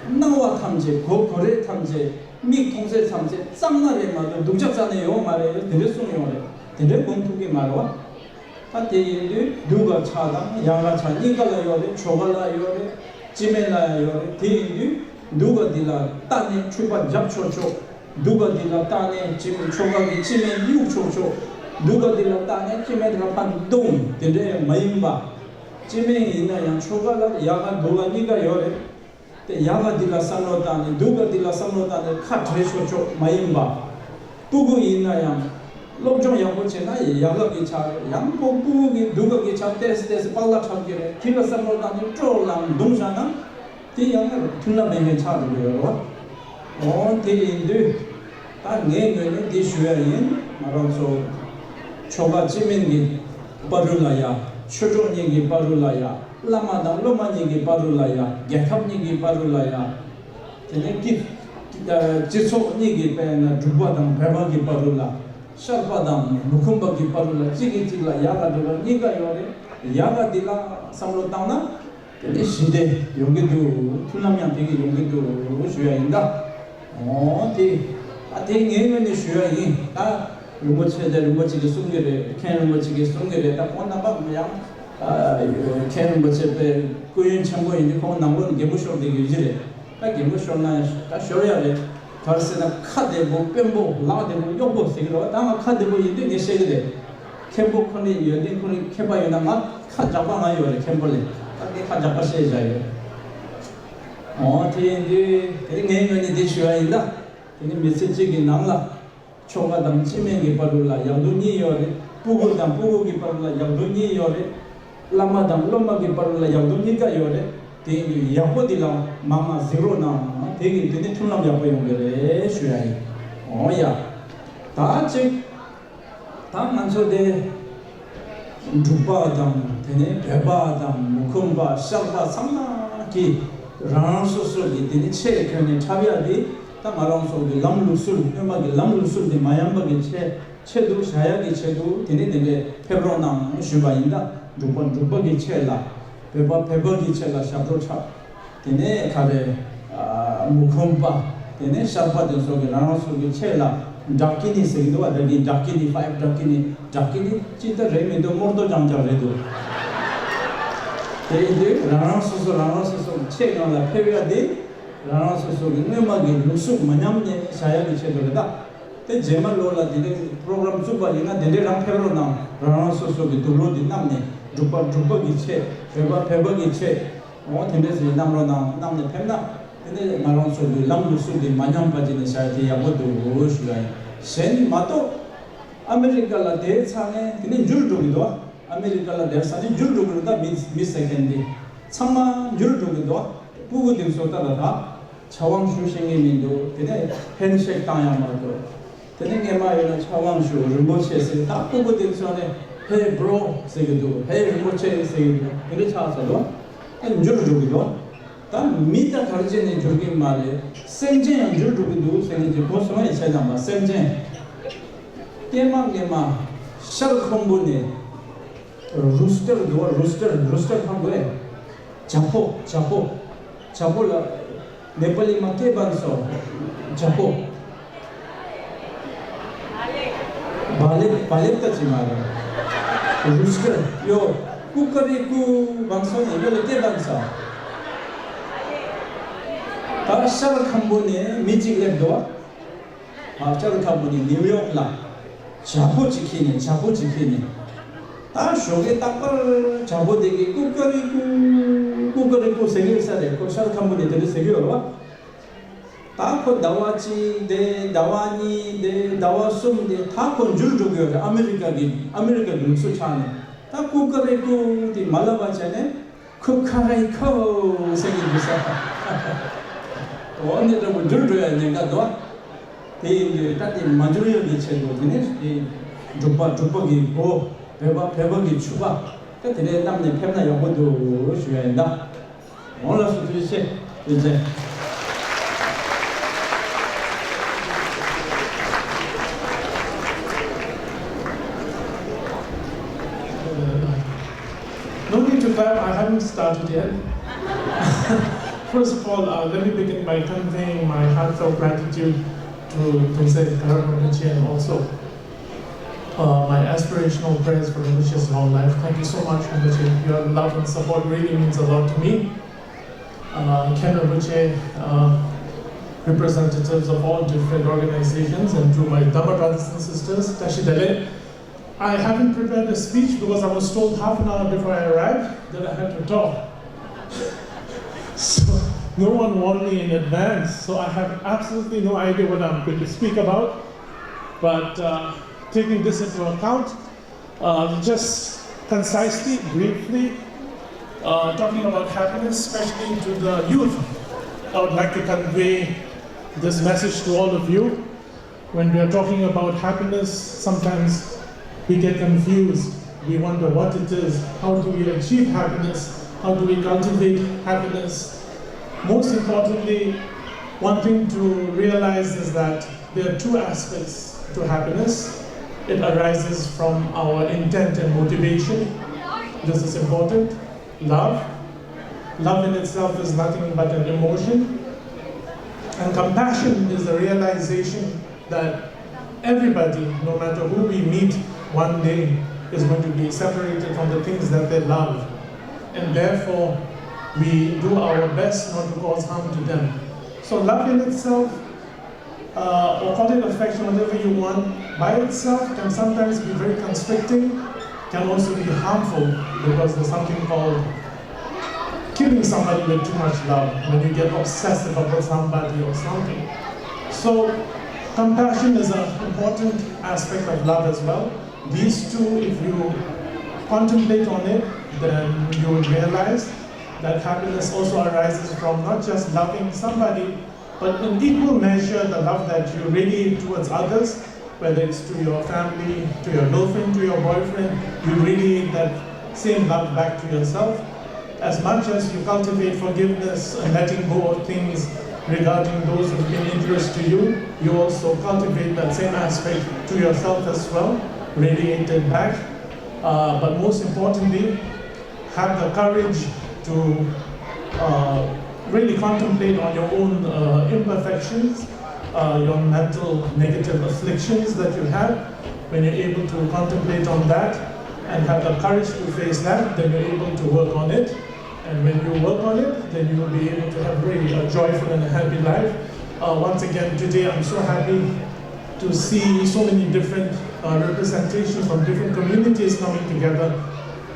སྣང་བ་ཐམས་ཅད་གོ་གོ་རེ་ཐམས་ཅད་མིག་མཐོང་ཚད་ཐམས་ཅད་གཙང་མ་རེད་མ་གཏོགས་སྡུག་ཅག་རྩ་ནས་ཡོད་མ་རེད། དེ་འདྲ་གསུངས་ཡོད་རེད། དེ་འདྲའི་སྒོམ་ཐུབ་ཀྱི་མ་རེད་བ། ད་དེ་ཡིན་དུས་སྡུག་ག་ཆ་དང་ཡག་ག་ཆ་གཉིས་ཀ་ལ་ཡོད་རེད། ཆོ་ག་ལ་ཡོད་རེད། སྤྱི་མི་ལ་ཡོད་རེད། དེ་ཡིན་དུས་སྡུག་ག་འདི་ལ་ལྟ་ནས་འཁྲུལ་པ་རྒྱབ་ཆོག་ཆོག་སྡུག་ག་འདི་ལ་ལྟ་ནས་སྤྱི་མི་ཆོ་ག་གི་སྤྱི་མི་གཡུག་ཆོག་ཆོག་སྡུག་ག་འདི་ལ་ལྟ་ནས་སྤྱི་མི་དེ་ལ་ཕར་རྡུང་། དེ་འདྲ་ཡང་མ་ཡིན་པ། སྤྱི་མི་ཡིན་ན་ཡང་ཆོ་ག་ལ་ཡག་ག་སྡུག་ག་གཉིས་ཀ་ཡོད་རེད། དེ་ཡག་ག་འདི་ལ་བསམ་བློ་བཏང་ནས་སྡུག་ག་འདི་ལ་བསམ་བློ་བཏང་ནས་ཁ་བྲལ་ཆོག་ཆོག་མ་ཡིན་པ། སྤུ་གུ་ཡིན་ན་ཡང་སློབ་སྦྱོང་ཡག་པོ་བྱས་ན་ཡག་ག་གི་ཆ་རེད། ཡང་ཁོ་སྤུ་གུ་གི་སྡུག་ག་གི་ཆ་ཏོག་ཙམ་ཏོག་ཙམ་པགས་ལ་འཁྲབ་ཀྱི་རེད། དེ་ལ་བསམ་བློ་བཏང་ནས་སྤྲོ་ལངས་རྡུང་བཞག་ན་དེ་ཡང་མཐུན་ལམ་མེད་མཁན་ཆགས་འགྲོ་གི་ཡོད་རེད་བ། འོ་དེ་ཡིན་དུས་ ད་ངའི་ངོས་ནས་འདི་ཞུ་ཡ་ཡིན། ང་རང་ཚོ་ཆོལ་ཁ་སྤྱི་མིན་གྱི་བར་དུ་ལ་ཡ། ཆོས་གྲོགས་གཉིས་ཀྱི་བར་དུ་ལ་ཡ། བླ་མ་དང་སློབ་མ་གཉིས་ཀྱི་བར་དུ་ལ་ཡ། རྒྱལ་ཁབ་གཉིས་ཀྱི་བར་དུ་ལ་ཡ། དེ་ནས་སྤྱི་སྤྱི་ཚོགས་གཉིས་ཀྱི་དཔེར་ན་འབྲུག་པ་དང་བོད་པ་གི་བར་དུ་ལ། ཤར་པ་དང་མུ་ཁུམ་པ་གི་བར་དུ་ལ་གཅིག་གིས་གཅིག་ལ་ཡག་ག་འགྲོ་ག་གཉིས་ཀ་ཡོད་རེད། ཡག་ག་འདི་ལ་བསམ་བློ་བཏང་ན། དེ་ནས་ཞི་བདེ་ཡོང་གི་འདུག་མཐུན་ལམ་ཡང་དེ་གི་ཡོང་གི་འདུག་ཞུ་ཡ་ཡིན་ད། འོ་དེ། ད་དེ་ངའི་ངོས་ནས་ཞུ་ཡ་ཡིན་ད། རིན་པོ་ཆེ་དེ་རིན་པོ་ཆེ་གིས་གསུང་གི་རེད། མཁན་རིན་པོ་ཆེ་གིས་གསུང་གི་རེད། ད་ཁོང་རྣམ་པ་ཡང་། མཁན་རིན་པོ་ཆེ་དཔེ་སྐུ་ཡོན་ཆེན་པོ་ཡིན་དུས་ཁོང་ནང་ལོགས་ནས་རྒན་པོ་ཤོར་བསྡད་ཀྱི་ཡོད་ཀྱི་རེད། ད་རྒན་པོ་ཤོར་ན་ད་ཤོར་ཡ་རེད། ག་རེ་ཟེར་ན་ཁ་བདེ་པོ་དཔོན་པོ་ལག་བདེ་པོ་གཡོག་པོ་ཟེར་གྱི་རེད་བ། ད་ང་ཁ་བདེ་པོ་ཡིན་དུས་ངས་བཤད་ཀྱི་རེད། མཁན་པོ་ཁོ་ནས་ཡོད་དུས་ཁོ་རང་མཁས་པ་ཡོད་ན་ང་ཁ་རྒྱགས་པ་ང་ཡོད་རེད། མཁན་པོ་ལས་ད་ངས་ཁ་རྒྱགས་པ་བཤད་བཞག་ཡོད། འོ་དེ་ཡིན་དུས་དེ་ངའི་ངོས་ནས་འདི་ཞུ་བ་ཡིན་ད། དེ་ནི་མི་ཚེ་གཅིག་གི་ནང་ལ། ཆོལ་ཁ་དང་སྤྱི་མིན་གྱི་བར་དུ་ལ་ཡག་སྡུག་གཉིས་ཡོད་རེད། སྤུ་གུ་དང་སྤུ་གུ་གི་བར་དུ་ལ་ཡག་སྡུག་གཉིས་ཡོད་རེད། བླ་མ་དང་སློབ་མ་གི་བར་དུ་ལ་ཡག་སྡུག་གཉིས་ཀ་ཡོད་རེད། དེ་ཡིན་དུས་ཡག་པོ་འདི་ལ་མང་ང་གཟིགས་རོགས་གནང་། དེ་གིས་དེ་ནི་མཐུན་ལམ་ཡག་པོ་ཡོང་གི་རེད་ཞུ་ཡ་ཡིན། འོ་ཡ། ད་ཅིག་ད་ང་ཚོ་དེ་འབྲུག་པ་དང་དེ་ནས་བོད་པ་དང་མུ་ཁུམ་པ་ཤར་པ་ཚང་མ་གིས་རང་རང་སོ་སོ་གི་དེ་ནི་ཆས་གྱོན་ནས་འཁྲབ་ཡ་དེ། ད་ང་རང་ཚོ་གི་ལམ་ལུགས་སྲོལ། སྔོན་མ་གི་ལམ་ལུགས་སྲོལ་དེ་མ་ཉམས་པ་གི་ཆེད་ཆེད་དུ་བཞག་ཡག་གི་ཆེད་དུ་དེ་ནི་དེ་འདྲའི་ཕེབས་རོགས་གནང་ཞུས་པ་ཡིན། ད་འབྲུག་པ་འབྲུག་པ་གི་ཆས་ལ། བོད་པ་བོད་པ་གི་ཆས་ལ་ཞབས་བྲོ་འཁྲབ། དེ་ནས་ག་རེ། ཨ། མུ་ཁུམ་པ། དེ་ནས་ཤར་པ་དེ་ཚོ་གི་རང་རང་སོ་སོ་གི་ཆས་ལ་ཌག་ཀི་ནི་ཟེར་གྱི་འདུག་བ། ཌག་ཀི་ཌག་ཀི་ནི་ཕའིབ་ཌག་ཀི་ནི། ཌག་ཀི་ནི་ཅི་ལྟར་རེད་མི་འདུག་རྨོག་རྡོ་རྐྱང་རྐྱང་རེད་འདུག་དེ་ཡིན་དུས་རང་རང་སོ་སོ་རང་རང་སོ་སོ་གི་ཆས་སྒང་ལ་ཕེབས་ཡ་དེ། རང་རང་སོ་སོ་གི་སྔོན་མ་གི་ལུགས་སྲོལ་མ་ཉམས་ནས་བཞག་ཡ་གི་ཆེད་དུ་རེད་ད། དེ་རྗེས་མ་ལོ་ལ་དེ་འདྲའི་པྲོ་གྲམ་བཙུགས་པ་ཡིན་ན་དེ་འདྲའི་རང་ཕེབས་རོགས་གནང་། རང་རང་སོ་སོ་གི་དུག་ལོག་འདི་བསྣམས་ནས། འབྲུག་པ་འབྲུག་པ་གི་ཆས། བོད་པ་བོད་པ་གི་ཆས། འོ་དེ་འདྲ་ཞིག་བསྣམས་རོགས་གནང་། བསྣམས་ནས་ཕེབས་ན་དེ་ནས་ང་རང་ཚོ་གི་ལམ་ལུགས་སྲོལ་འདི་མ་ཉམས་པ་ཅིག་ནས་བཞག་དེ་ཡག་པོ་འདུག་ཞུ་ཡ་ཡིན། གཞན་མ་གཏོགས་ཨ་མི་རི་ཀ་ལ་དེའི་ཚང་ནས་དེ་ནས་འགྱུར་འགྲོ་གི་འདུག་ཨ་མི་རི་ཀ་ལ་དེར་ས་ནས་འགྱུར་འགྲོ་གི་འདུག་ད་མི་མི་ཟེར་མཁན་འདི་ཚང་མ་འགྱུར་འགྲོ་གི་འདུག་སྤུ་གུ་འདི་ཚོ་ལྟ་ལ་ད། ཕྱག་དབང་ཞུ་ཤེས་ཀྱི་མི་འདུག་དེ་ནས་ཧེན་ཤེག་བཏང་ཡང་མ་གཏོགས། དེ་ནས་སྔས་མ་ཡོད་ན་ཕྱག་དབང་ཞུ། རིན་པོ་ཆེ་ཟེར། ད་སྤུ་གུ་དེ་ཚོ་ནས་ཧེ་བྷྲོ་ཟེར་གྱི་འདུག་ཧེ་རིན་པོ་ཆེ་ཟེར་གྱི་འདུག་དེ་འདྲ་ཆགས་ཚར་འདུག་ཨ་འགྱུར་འགྲོ་གི་འདུག་ད་མི་ད་ག་རེ་བྱས་ནས་འགྱུར་གྱི་མ་རེད། སེམས་ཅན་ཡང་འགྱུར་འགྲོ་གི་འདུག་ཟེར་ནས་ཅིག་གོ་སོང་ཡ་བྱས་དང་པ་སེམས་ཅན། སྔས་མ་སྔས་མ་ཤར་ཁམ་བུ་ནས། རུ་སི་ཊར་འདུག་བ། རུ་སི་ཊར། རུ་སི་ཊར་ཧ་གོ་ཨེ། བྱ་ཕོ། བྱ་ཕོ། བྱ་ཕོ་ལ་ནེ་པ་ལི་མ་སྐད་བབས་སོ། བྱ་ཕོ། བ་ལེབ། བ་ལེབ་ད་ཅི་མ་རེད། རུ་སི་ཊར་ཡོ། ཀུ་ཀ་རེ་ཀུ་བབས་སོ་ནི་ཡོ་ལ་སྐད་བབས་སོ། ད་ཤར་ཁམ་བུ་ནས་མི་གཅིག་སླེབས་འདུག་བ། ཨ། ཤར་ཁམ་བུ་ནས་ནིའུ་ཡོག་ལ་བྱ་ཕོ་གཅིག་ཁྱེར་ནས། བྱ་ཕོ་གཅིག་ཁྱེར་ནས། ད་ཞོགས་ཀས་རྟག་པར་བྱ་ཕོ་དེ་གིས་ཀུ་ཀ་རེ་ཀུ། ཀུ་ཀ་རེ་ཀུ་ཟེར་གྱི་ཡོད་ས་རེད། ཁོ་ཤར་ཁམ་བུ་ནས་དེ་འདྲ་ཟེར་གྱི་ཡོད་རེད་བ། ད་ཁོ་ཟླ་བ་གཅིག་བསྡད། ཟླ་བ་གཉིས་བསྡད། ཟླ་བ་གསུམ་བསྡད། ད་ཁོ་འགྱུར་འགྲོ་གི་ཡོད་རེད། ཨ་མི་རི་ཀ་གི། ཨ་མི་རི་ཀ་གི་ལུགས་སྲོལ་ཆགས་ནས། ད་ཀུ་ཀ་རེ་ཀུ་དེ་མ་ལབ་པ་བྱས་ནས། ཁུ་ཁ་རེ་ཁོ་ཟེར་གྱི་འདུག་ས། འོ་ནི་འདྲ་པོ་འགྱུར་འགྲོ་ཡ་ཉེན་ཁ་འདུག་དེ་ཡིན་དུས་ད་དེ་མ་འགྱུར་ཡོང་གི་ཆེད་དུ་དེ་ནས་དེ་འབྲུག་པ་འབྲུག་པ་གི་སྒོ། བོད་པ་བོད་པ་གི་ཕྱུ་པ། ད་དེ་འདྲའི་བསྣམས་ནས་ཕེབས་ན་ཡག་པོ་འདུག་ཞུ་ཡ་ཡིན་ད། འོང་ལགས་སོ། ཐུགས་རྗེ་ཆེ། ཡོད་ཅན། No need to clap, I haven't started yet. First of all, uh, let me begin by conveying my heartfelt gratitude to Tongse Tarab Rinpoche and also uh, my aspirational prayers for Rinpoche's long life. Thank you so much, Rinpoche. Your love and support really means a lot to me. Uh, Ken Rinpoche, uh, representatives of all different organizations, and to my Dharma brothers and sisters, Tashi Dale. I haven't prepared a speech because I was told half an hour before I arrived that I had to talk. So no one warned me in advance, so I have absolutely no idea what I'm going to speak about. But uh, taking this into account, uh, just concisely, briefly, uh, talking about happiness, especially to the youth, I would like to convey this message to all of you. When we are talking about happiness, sometimes we get confused. We wonder what it is. How do we achieve happiness? How do we cultivate happiness? Most importantly, one thing to realize is that there are two aspects to happiness. It arises from our intent and motivation. This is important. Love. Love in itself is nothing but an emotion. And compassion is the realization that everybody, no matter who we meet one day, is going to be separated from the things that they love. And therefore, we do our best not to cause harm to them. So, love in itself, uh, or call it affection, whatever you want, by itself can sometimes be very constricting, can also be harmful, because there's something called killing somebody with too much love when you get obsessive about somebody or something. So, compassion is an important aspect of love as well. These two, if you contemplate on it, then you will realize that happiness also arises from not just loving somebody, but in equal measure, the love that you radiate towards others, whether it's to your family, to your girlfriend, to your boyfriend, you radiate that same love back to yourself. As much as you cultivate forgiveness and letting go of things regarding those who've been injurious to you, you also cultivate that same aspect to yourself as well, radiate it back. Uh, but most importantly, have the courage to uh, really contemplate on your own uh, imperfections, uh, your mental negative afflictions that you have. When you're able to contemplate on that and have the courage to face that, then you're able to work on it. And when you work on it, then you will be able to have really a joyful and a happy life. Uh, once again, today I'm so happy to see so many different uh, representations from different communities coming together.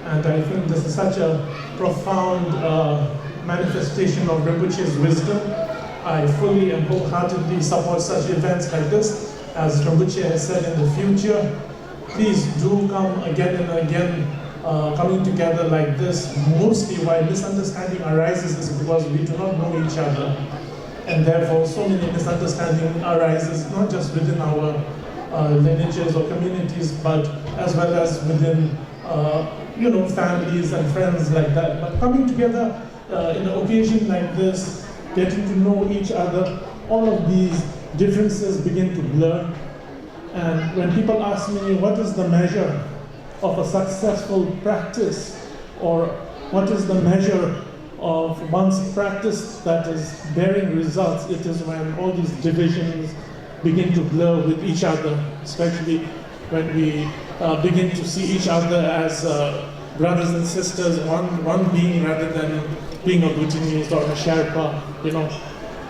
And I think this is such a profound uh, manifestation of Rinpoche's wisdom. I fully and wholeheartedly support such events like this. As Rinpoche has said, in the future, please do come again and again. Uh, coming together like this, mostly why misunderstanding arises is because we do not know each other. And therefore, so many misunderstanding arises not just within our uh, lineages or communities, but as well as within, uh, you know, families and friends like that. But coming together uh, in an occasion like this, getting to know each other, all of these differences begin to blur. And when people ask me, "What is the measure of a successful practice?" or "What is the measure of one's practice that is bearing results?" it is when all these divisions begin to blur with each other, especially when we uh, begin to see each other as uh, brothers and sisters, one, one being rather than being a Bhutanese or a Sherpa, you know,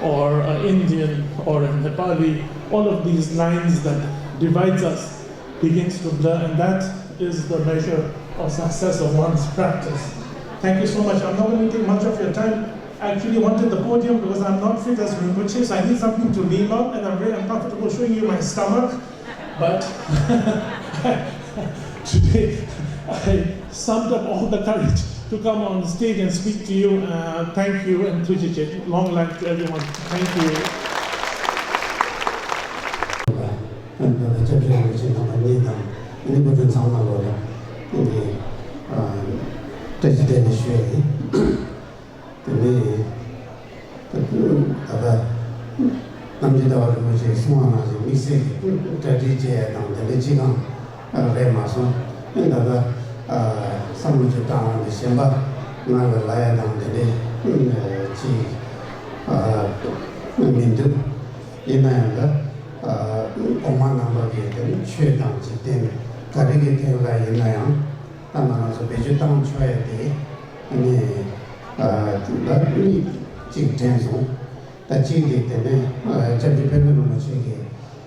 or an Indian or a Nepali. All of these lines that divides us begins to blur, and that is the measure of success of one's practice. Thank you so much. I'm not going to take much of your time. I actually wanted the podium because I'm not fit as Rinpoche, so I need something to lean on, and I'm very uncomfortable showing you my stomach. But today, I summed up all the courage to come on stage and speak to you. Uh, thank you and ཐུགས་རྗེ་ཆེ། Long life to everyone. Thank you. ཨ་ནི་ད་ལྟ་སྐྱབས་རྗེ་རིན་པོ་ཆེ་རྣམ་པ་གཉིས་དང་ཨ་ནི་བུ་ཕྲུག་ཚང་མ་ལོ་ལ་ཨ་ནི་ཨ་བཀྲ་ཤིས་བདེ་ལེགས་ཞུ་ཡ་ཡིན། དེ་ནས་ད་ལྟ་རྣམ་རྒྱལ་ཟླ་བ་རིན་པོ་ཆེས་གསུངས་པ་ནང་བཞིན་དམིགས་བསལ་གྱི་གྲ་སྒྲིག་བྱེད་ཡ་དང་དེ་འདྲ་ཅི་གང་རེད་མ་སོང་། ཨ་ནི་ད་ལྟ་ཨ་བསམ་བློ་ཅིག་བཏང་བ་འདི་གཞན་པ་ང་ལ་ལབ་ཡ་དང་དེ་འདྲ་ཅིག་ཨ་མི་འདུག་ཡིན་ན་ཡང་ད་ཨ་གོང་མ་རྣམ་པ་གིས་དེ་ནི་ཆོས་དང་འཇིག་རྟེན་ག་རེ་གི་ཐད་ལ་ཡིན་ན་ཡང་ད་ང་རང་ཚོ་བེད་སྤྱོད་བཏང་ཆོག་ཡ་དེ་ནི་ཨ་ད་གཉིས་གཅིག་དྲན་སོང་། ད་གཅིག་དེ་དེ་ནི་ཨ་སྐྱབས་རྗེ་དཔལ་ལྡན་རིན་པོ་ཆེ་གིས་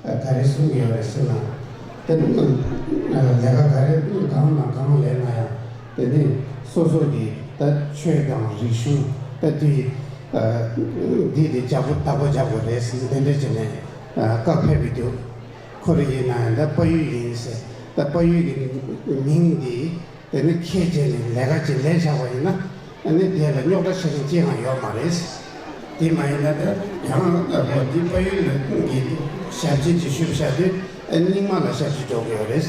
ཨ་ག་རེ་གསུང་གི་ཡོད་རེད་ཟེར་ན། དེ་ནི་ཨ་ལས་ཀ་ག་རེ་གང་དང་གང་ལས་ན་ཡང་དེ་ནི་སོ་སོ་གི་ད་ཆོས་དང་རིག་གཞུང་ད་དེ་ཨ་འདི་དེ་རྒྱག་དགོས་ད་གོ་རྒྱག་དགོས་རེད་ཟེར་དེ་འདྲ་བྱས་ནས་ཨ་བཀའ་ཕེབས་ཀྱི་འདུག་ཁོ་རེ་ཡིན་ན་ཡང་ད་དཔལ་ཡུལ་ཡིན་ཟེར། ད་དཔལ་ཡུལ་གྱི་མིང་འདི་དེ་ནི་ཁྱེད་བྱས་ནས་ལས་ཀ་ཅིག་ལས་བཞག་པ་ཡིན་ན་ཨ་ནི་དེ་ལ་རྙོག་དྲ་བྱེད་མཁན་ཅི་ཡང་ཡོད་མ་རེད། དེ་མ་ཡིན་ན་ད་ཡང་ཨ་འདི་དཔལ་ཡུལ་ལ་གི་ ཞབས་ཕྱི་ཅིག་ཞུས་བཞག་དུས། ཨ། རྙིང་མ་ལ་ཞབས་ཕྱི་འགྲོ་གི་ཡོད་རེད།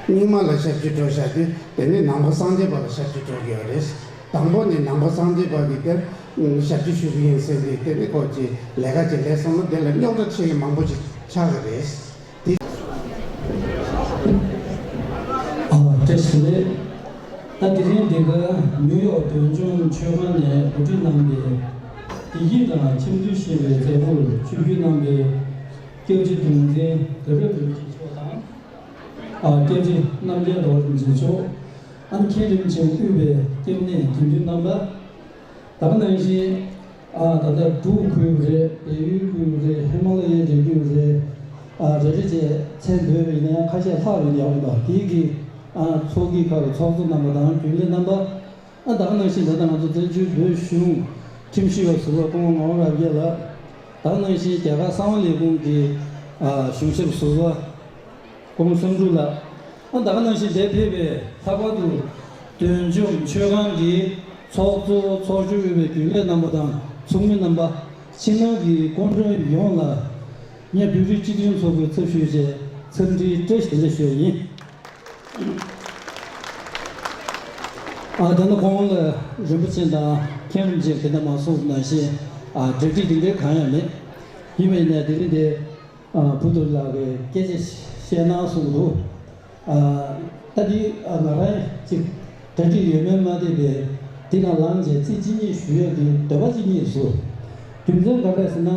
རྙིང་མ་ལ་ཞབས་ཕྱི་འགྲོ་བཞག་དུས། དེ་ནས་ནང་པ་སངས་རྒྱས་པ་ལ་ཞབས་ཕྱི་འགྲོ་གི་ཡོད་རེད། དང་པོ་ནས་ནང་པ་སངས་རྒྱས་པ་གི་དེར་ཞབས་ཕྱི་ཞུ་གི་ཡིན་ཟེར་ནས། དེ་ནས་ཁོ་ཅིག་ལས་ཀ་ཅིག་ལས་སོང་ན་དེ་ལ་རྙོག་དྲ་ཆེ་གི་མང་པོ་ཅིག་ཆགས་ཀྱི་རེད། དེ། ཨ། བཀྲ་ཤིས་བདེ་ལེགས། ད་དེ་རིང་འདི་ག་ནིའུ་ཡོག་བོད་ལྗོངས་ཆོས་ཁང་ནས་གོ་སྒྲིག་གནང་བའི་བདེ་སྐྱིད་དང་འཆམ་མཐུན་ཞེས་པའི་མཛད་སྒོར་ཆིབས་བསྒྱུར་གནང་བའི་སྐྱབས་རྗེ་གདུང་འཛིན་དགའ་རབ་རིན་པོ་ཆེ་མཆོག་དང་། ཨ། སྐྱབས་རྗེ་རྣམ་རྒྱལ་རྡོ་རྗེ་མཆོག་ཨ་ནི་མཁན་རིན་པོ་ཆེ་དབུས་པའི་སྐྱབས་གནས་དགེ་འདུན་རྣམ་པ། ད་ག་ནང་བཞིན། ཨ། ད་ལྟ་འབྲུག་ཁུལ་རེད། བལ་ཡུལ་ཁུལ་རེད། ཧི་མ་ལ་ཡའི་རི་རྒྱུད་རེད། ཨ། རེ་རེ་བྱས་མཚན་འབོད་པ་ཡིན་ན་ཡང་ཁ་ཤས་ལྷག་ཡོང་ཡག་པ་འདུག་དེའི་གི། ཨ། ཚོགས་ཀྱི་ཁག་གི་ཚོགས་གཙོ་རྣམ་པ་དང་རྒྱུན་ལས་རྣམ་པ། ཨ། ད་ག་ནང་བཞིན་ད་ལྟ་ང་ཚོ་བཙན་བྱོལ་བོད་གཞུང་ཁྲིམས་ཞིབ་པ་ཟུར་པ་སྐུ་ངོ་ངག་དབང་རབ་རྒྱས་ལགས། ད་ག་ནང་བཞིན་རྒྱ་གར་གསང་བ་ལས་ཁུངས་ཀྱི། ཨ། གཞུང་ཞབས་ཟུར་པ་སྐུ་ངོ་བསམ་འགྲུབ་ལགས། ཨ། ད་ག་ནང་བཞིན་འདིར་ཕེབས་པའི། ལྷག་པར་དུ་བདུད་འཇོམས་ཆོས་ཁང་གི་ཚོགས་གཙོ། ཚོགས་མཆོག་དབུས་པའི་རྒྱུན་ལས་རྣམ་པ་དང་ཚོགས་མི་རྣམ་པ། ཕྱི་ནང་གི་སྐུ་མགྲོན་ཡོངས་ལ་ངས་བོད་རིགས་སྤྱི་མཐུན་ཚོགས་པའི་ཚབ་ཞུས་བྱས་འཚམས་འདྲིའི་བཀྲ་ཤིས་བདེ་ལེགས་ཞུ་ཡ་ཡིན། ཨ། ད་ནི་གོང་ལ་རིན་པོ་ཆེ་དང་མཁན་རིན་པོ་ཆེ་དེ་འདྲ་མ་གསུངས་ནང་བཞིན། ཨ། གྲ་སྒྲིག་དེ་འདྲའི་གང་ཡང་མེད། ཡིན་པ་ཡིན་ནའི་དེ་རིང་འདི། ཨ། བུ་དུར་ལགས་ཀྱིས་སྐད་ཆ་བཤད་གནང་གསུངས་འདུག་ཨ། ད་འདི། ཨ། ང་རང་ཅིག་གྲ་སྒྲིག་ཡོད་མེད་མ་བལྟས་པའི་འདི་ནང་ལངས་བྱས་ཚིག་གཅིག་གཉིས་ཞུ་ཡག་གི་འདོད་པ་གཅིག་རྙེད་སོང་། རྒྱུ་མཚན་ག་རེ་ཟེར་ན།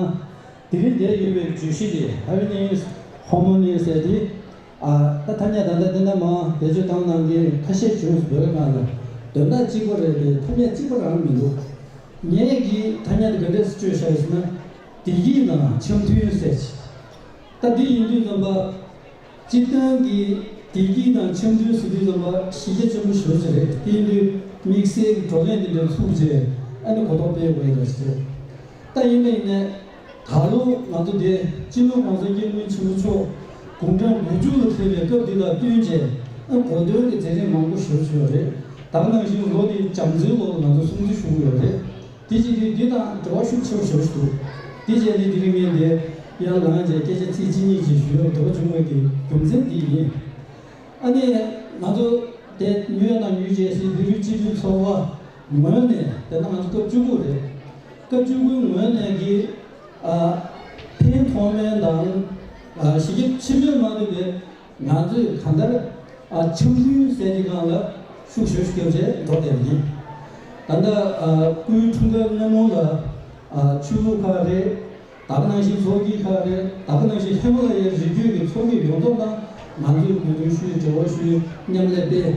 དེ་རིང་འདིར་ཡོད་པའི་བརྗོད་གཞི་དེ་Happiness Harmony ཟེར་དེ། ཨ། ད་ཐ་སྙད་ད་ལྟ་འདི་ནས་མར་བེད་སྤྱོད་བཏང་གནང་མཁན་ཁ་ཤས་བྱུང་སོང་། བོད་སྒང་ལ་དོན་དག་གཅིག་པ་རེད་དེ། ཐ་སྙད་གཅིག་པ་རང་མི་འདུག་ངས་ཀྱིས་ཐ་སྙད་དེ་ག་འདྲས་སེ་བཅོས་བཞག་ཡོད་ཟེར་ན། བདེ་སྐྱིད་དང་འཆམ་མཐུན་ཟེར་བྱས། ད་འདི་ཡིན་དུས་ཙམ་པ། སྤྱིར་བཏང་གི་བདེ་སྐྱིད་དང་འཆམ་མཐུན་ཟེར་དུས་ཙམ་པ་གཞི་རྒྱ་ཆེན་པོ་ཞེ་པོ་ཅིག་རེད། དེ་ཡིན་དུས་དམིགས་བསལ་གྱི་བགྲོ་གླེང་འདི་འདྲ་ཚུགས་བྱས། ཨ་ནི་གོ་རྟོགས་སྤེལ་དགོས་ཡོད་པ་ཞིག་རེད། ད་ཡིན་པ་ཡིན་ནའི། ད་ལོ་ང་ཚོ་འདི་སྤྱི་ནོར་༸གོང་ས་༸སྐྱབས་མགོན་ཆེན་པོ་མཆོག་དགུང་གྲངས་དགུ་བཅུ་ལ་ཕེབས་པའི་སྐབས་འདི་དང་བསྟུན་བྱས། ཨ། གོ་སྟོན་གྱི་མཛད་རིམ་མང་པོ་ཞེ་པོ་ཅིག་ཡོད་རེད། ད་ག་ནང་བཞིན་ལོ་འདི་བྱམས་བརྩེའི་ལོ་ལ་ང་ཚོ་སྲུང་བརྩི་ཞུ་གི་ཡོད་རེད། དེ་བྱེད་དུས་འདི་དང་འབྲེལ་བ་ཤུགས་ཆེ་བ་ཞེ་པོ་ཅིག་འདུག་དེ་བྱས་ནས་དེ་རིང་ངས་འདིར་ཡར་ལངས་བྱས་སྐད་ཆ་ཚིག་གཅིག་གཉིས་ཅིག་ཞུ་ཡག་འདོད་པ་བྱུང་བའི་གི་རྒྱུ་མཚན་འདི་ཡིན། ཨ་ནི་ང་ཚོ་དེ་ནིའུ་ཡོག་ནང་ཡོད་བྱས་སའི་བོད་རིགས་སྤྱི་མཐུན་ཚོགས་པ་ངོས་ནས། དེ་ན་ང་ཚོ་སྐབས་བཅུ་དགུ་རེད། སྐབས་བཅུ་དགུའི་ངོས་ནས་ཀྱི། ཨ། ཕན་ཐོགས་མིན་དང་། ཨ། གཞི་རྒྱ་ཆེ་མིན་མ་ལུས་པའི་ང་ཚོས་གང་ལྟར། ཨ། འཆམ་མཐུན་ཟེར་གྱི་སྒང་ལ་ཤུགས་ཞེ་པོ་ཅིག་བརྒྱབ་བྱས་འགྲོ་བསྡད་པ་ཡིན། ད་ལྟ། ཨ། སྐུའི་འཁྲུངས་སྐར་སྔ་མོ་ལ། ཨ། ཆོས་ལུགས་ཁག་རེད། ད་ག་ནང་བཞིན་ཚོགས་སྐྱིད་ཁག་རེད། ད་ག་ནང་བཞིན་ཧི་མ་ལ་ཡའི་རི་རྒྱུད་ཀྱི་ཚོགས་སྐྱིད་ཡོངས་རྫོགས་དང་ང་ཚོས་གོ་སྟོན་ཞུས། འབྲེལ་བ་ཞུས། མཉམ་ལས་སྤེལ།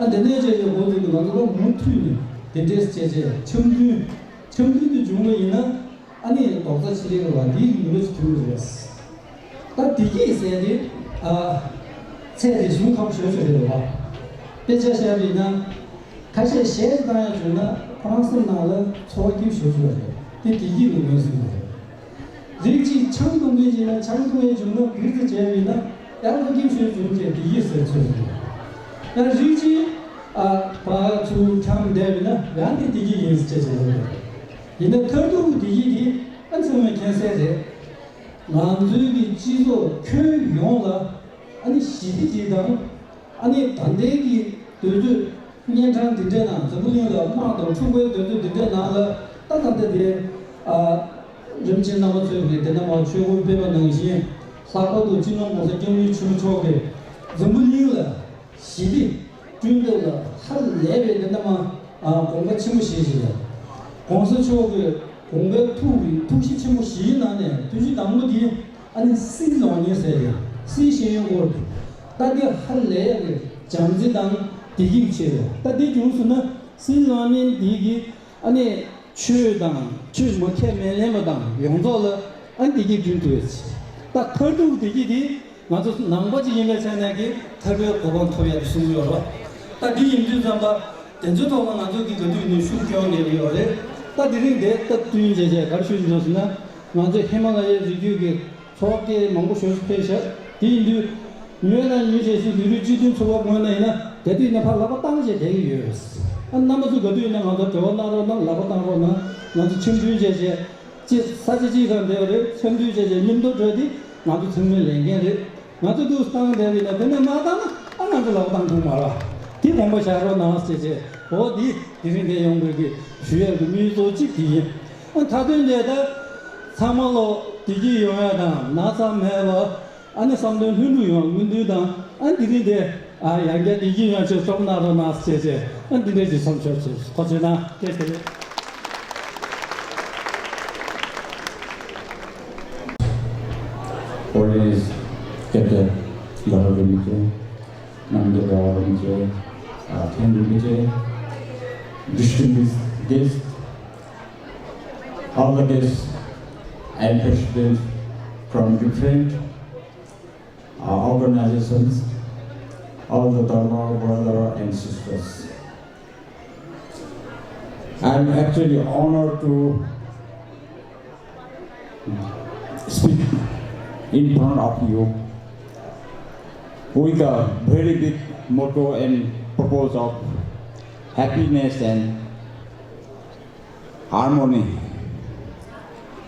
ཨ། དེ་འདྲ་བྱས་བྱས་འགོ་འཛུགས་ཀྱིས་ང་ཚོ་ལ་མུ་མཐུད་ནས་དེ་འདྲས་བྱས་བྱས་འཆམ་མཐུན། འཆམ་མཐུན་དེ་བྱུང་བ་ཡིན་ན། ཨ་ནི་རྡོག་རྩ་ཆེ་ལེ་རེད་བ། འདིའི་ནུས་པ་ཞིག་ཐོན་གྱི་རེད། ད་བདེ་སྐྱིད་ཟེར་དེ། ཨ། ཚད་དེ་ཞེ་པོ་ཁག་པོ་ཞེ་པོ་ཅིག་རེད་བ། དཔེ་ཆ་བཞག་པ་ཡིན་ན། ཁ་ཤས་གཞས་བཏང་ཡག་བྱུང་ན་ཁོ་རང་སེམས་ནང་ལ་ཚོར་བ་སྐྱིད་པོ་ཞེ་པོ་ཅིག་རེད། དེ་བདེ་སྐྱིད་ཀྱི་ངོས་ཟིན་པ་རེད། རིགས་གཅིག་ཆང་འཐུང་མཁན་ཅིག་ཡིན་ན་ཆང་འཐུང་ཡག་བྱུང་ན། གིར་ཙི་བྱས་པ་ཡིན་ན་ཡང་ཁོ་སྐྱིད་པོ་ཞེ་པོ་བྱུང་བྱས་བདེ་སྐྱིད་ཟེར་ཚོར་བ་རེད། ཡང་རིགས་གཅིག་ཨ། བ་ཚུར་འཁྱམས་བསྡད་པ་ཡིན་ན་ཡང་དེ་བདེ་སྐྱིད་ཡིན་ཟེར་བྱས་བྱས་ཡོད་རེད། ཡིན་ན་མཐར་ཐུག་གི་བདེ་སྐྱིད་དེ། ཨ། ཚང་མས་མཁྱེན་གསལ་རེད། ང་ཚོའི་གི་སྤྱི་ཚོགས་ཁྱོན་ཡོངས་ལ། ཨ་ནི་ཞི་བདེ་ཅིག་དང་། ཨ་ནི་ད་ལྟའི་གི་དུས་ཚོད་གཉན་འཕྲང་འདི་འདྲའི་ནང་། འཛམ་བུ་གླིང་ལ་དམག་དང་འཁྲུག་པའི་དུས་ཚོད་འདི་འདྲའི་ནང་ལ། ད་ད་ལྟ་དེ། ཨ། རིན་པོ་ཆེ་རྣམ་པ་ཚོས་གི་དེ་ནས་མར་ཆོས་འཁོར་སྤེལ་བ་ནང་བཞིན། ལྷག་པར་དུ་སྤྱི་ནོར་༸གོང་ས་༸སྐྱབས་མགོན་ཆེན་པོ་མཆོག་གིས་འཛམ་བུ་གླིང་ལ་ཞི་བདེ་བསྐྲུན་ཐབས་ལ་ཧ་ལས་པའི་དེ་འདྲ་མ། ཨ། དགོངས་པ་ཆེན་པོ་བཞེས་བཞིན་ཡོད། ༸གོང་ས་མཆོག་གི་དགོངས་པའི་ཐུགས་ཀྱི་ཐུགས་གཞི་ཆེན་པོ་བཞིའི་ནང་ནས་ཐུགས་གཞི་དང་པོ་དེ། ཨ་ནི་སྲིད་བློན་ཟེར་ཡ། སྲིད་ཤེས་ཡོན་སྐོར་དེ། ད་དེ་ཧ་ལས་ཡག་གི་བྱམས་བརྩེ་དང་བདེ་སྐྱིད་ཆེད་དུ། ད་དེ་བྱུང་སོང་ན་སྲིད་བློན་འདི་གི། ཨ་ནི་ཆོས་དང་ཆོས་མ་ཁས་མི་ལེན་པ་དང་ཡོངས་རྫོགས་ལ། ཨ། བདེ་སྐྱིད་བསྐྲུན་ཐུབ་ཡོད། ད་མཐར་ཐུག་བདེ་སྐྱིད་དེ་ང་ཚོ་ནང་པ་ཅིག་ཡིན་པའི་ཆ་ནས་ཀྱི་ཐར་པའི་གོ་འཕང་ཐོབ་ཡག་དེ་གསུངས་ཡོད་རེད། ད་འདི་ཡིན་དུས་ཙམ་པ་དེ་ཚོའི་ཐོག་ལ་ང་ཚོ་གི་ག་དུས་ཡིན་ནའི་ཤུགས་སྐྱོན་ངེས་ཡོད་རེད། ད་དེ་རིང་འདིར་སྟབས་བསྟུན་བྱས་བྱས་ག་རེ་ཞུ་བཞིན་འདུག་ཟེར་ན། ང་ཚོ་ཧི་མ་ལ་ཡའི་རི་རྒྱུད་ཀྱི་ཚོགས་སྐྱིད་མང་པོ་ཞེ་པོ་ཕེབས་ཤག་དེ་ཡིན་དུས་ཉོས་ན་ཉོས་བྱས་སུ་ལུས་རིགས་སྤྱི་མཐུན་ཚོགས་པ་ངོས་ནས་ཡིན་ན། དེ་དུས་ནས་ཕར་ལག་པ་བཏང་བྱས་བསྡད་ཀྱི་ཡོད། ཨ། རྣམ་པ་ཚོ་ག་དུས་ཡིན་ན་ང་ཚོ་འབྲེལ་བ་གནང་རོགས་གནང་། ལག་པ་བཏང་རོགས་གནང་། ང་ཚོ་འཆམ་མཐུན་བྱས་བྱས། ཅིག་ས་ཆ་གཅིག་སྒང་བསྡད་པ་རེད། འཆམ་མཐུན་བྱས་བྱས་མཉམ་དུ་འགྲོ་དེ། ང་ཚོ་ཚང་མའི་ལས་འགན་རེད། ང་ཚོ་འདུག་བཏང་བསྡད་པ་ཡིན་ན་དེ་ནས་མ་བཏང་ན་ཨ་ང་ཚོ་ལག་བཏང་ཐུབ་མ་རེད། དེ་དགོངས་པ་བཞག་རོགས་གནང་ཟེར་བྱས་འོ་འདི་དེ་རིང་འདིར་ཡོང་དགོས་ཀྱི་ཞུ་ཡས་ཀྱི་དམིགས་ཡུལ་གཙོ་བོ་གཅིག་དེ་ཡིན། ཨ་མཐའ་དོན་དེ་ད་ཚང་མ་ལོ་བདེ་སྐྱིད་ཡོང་ཡ་དང་ན་ཚ་མེད་པ། ཨ་ནི་བསམ་དོན་ལྷུན་གྲུབ་ཡོང་སྨོན་འདུན་དང་། ཨ་འདི་རིང་དེ་ཨ་ཡང་བསྐྱར་བདེ་སྐྱིད་ཡོང་ཆེད་སྐྱོང་གནང་རོགས་གནང་ཟེར་བྱས། ཨ་འདི་འདྲའི་ཅིག་སོམ་ཆོག་ཆེ་ཐུགས་རྗེ་གནང་། བཀྲ་ཤིས་བདེ་ལེགས། Honorees, Captain Lhara Rinpoche, Namgyal Lhara Rinpoche, uh, Thenlung Rinpoche, distinguished guests, all the guests and presidents from different uh, organizations, all the Dharma brother and sisters. I'm actually honored to speak in front of you with a very big motto and purpose of happiness and harmony.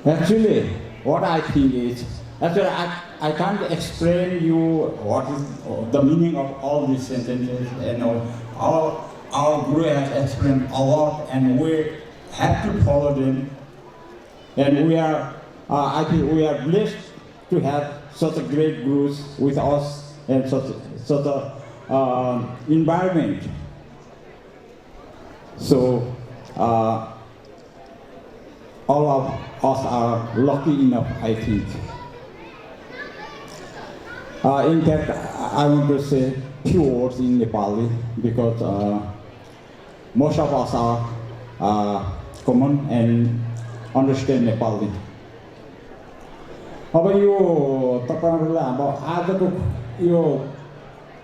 Actually, what I think is, actually, I, I can't explain you what is the meaning of all these sentences and all. Our, our Guru has explained a lot, and we have to follow them. And we are, uh, I think we are blessed to have such a great gurus with us and such, such a, uh, environment. So, uh, all of us are lucky enough, I think. Uh, in fact, I want to say few words in Nepali because, uh, most of us are, uh, common and understand Nepali. अब यो तपाईँहरूलाई अब आजको यो